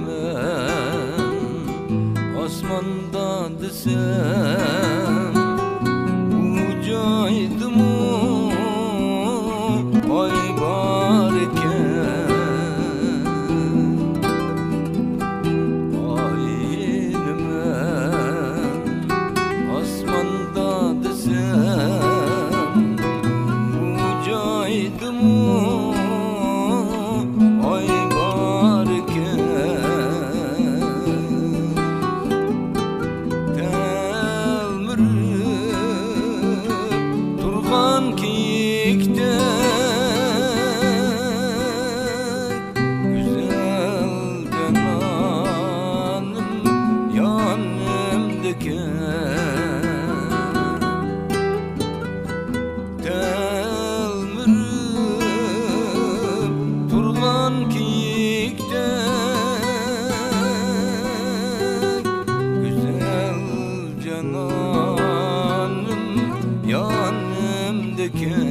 ئاينىمەن ئاسماندا دېسەم، ئۇ جايدىمۇ ئاي باركەن. ئاينىمەن ئاسماندا دېسەم، ئۇ جايدىمۇ ئاي باركەن. تەلمۈرۈپ تۇرغان كىيىكتەك گۈزەل جانانىم يانىمدىكەن. تەلمۈرۈپ تۇرغان كىيىكتەك گۈزەل جانانىم يانىمدىكەن.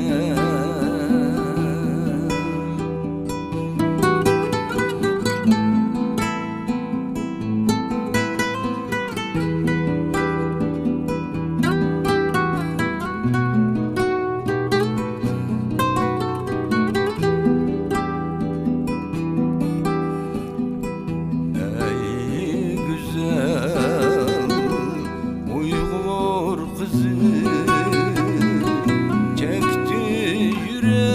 ئەي گۈزەل ئۇيغۇر قىزى، چەكتى يۈرەكنىڭ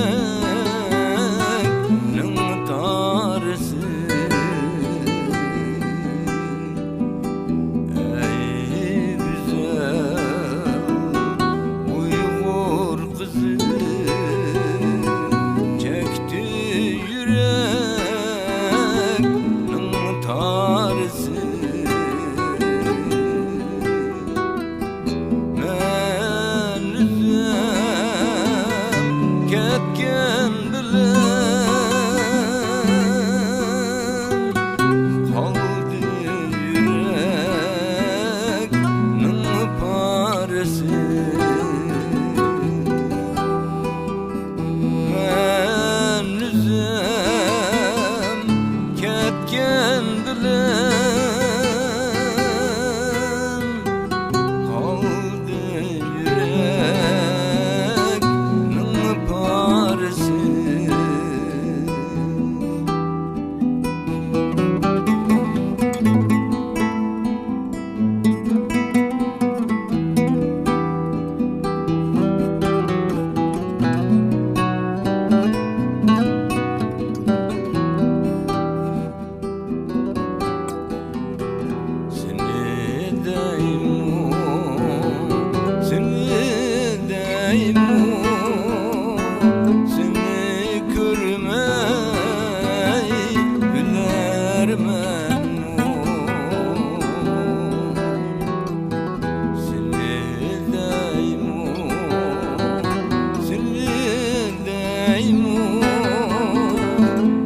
تارىسى. ئەي گۈزەل ئۇيغۇر قىزى، چەكتى يۈرەكنىڭ تارىسى. مەن ئۆزۈم كەتكەن بىلەن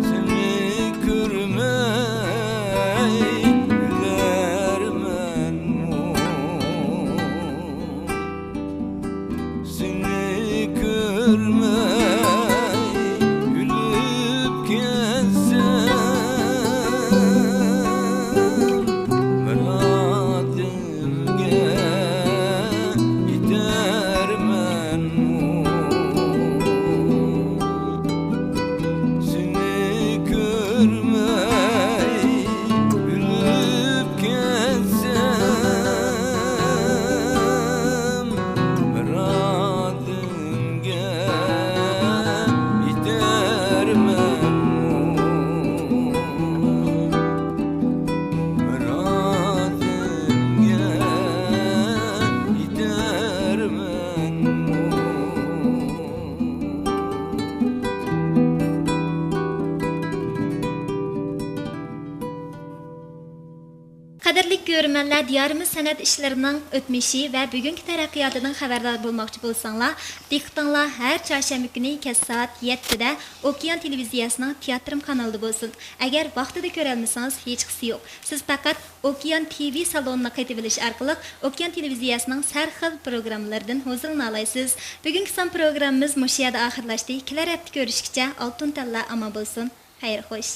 سېنى كۆرمەي ئۆلەرمەنمۇ؟ سېنى كۆرمەي ئۆلۈپ كەتسەم، مۇرادىم يەتەرمەنمۇ؟ سېنى كۆرمەي ئۆلۈپ كەتسەم، مۇرادىمغا يېتەرمەنمۇ؟ مۇرادىمغا يېتەرمەنمۇ؟ قەدىرلىك كۆرۈرمەنلەر، دىيارىمىز سەنئەت ئىشلىرىنىڭ ئۆتمۈشى ۋە بۈگۈنكى تەرەققىياتىدىن خەۋەردار بولماقچى بولساڭلار، دىققىتىڭلار ھەر چارشەنبە كۈنى كەچ سائەت يەتتىدە ئوكيان تېلېۋىزىيەسىنىڭ تىياتىرىم قانىلىدا بولسۇن. ئەگەر ۋاقتىدا كۆرەلمىسىڭىز، ھېچقىسى يوق. سىز پەقەت ئوكيان تىۋى سالونىنى قېتىۋېلىش ئارقىلىق ئوكيان تېلېۋىزىيەسىنىڭ سەرخىل پروگراممىلىرىدىن ھۇزۇرلىنالايسىز. بۈگۈنكى سان پروگراممىمىز مۇشۇ يەردە ئاخىرلاشتى. كېلەر ھەپتە كۆرۈشكىچە ئالتۇن تەنلەر ئامان بولسۇن. خەير خوش.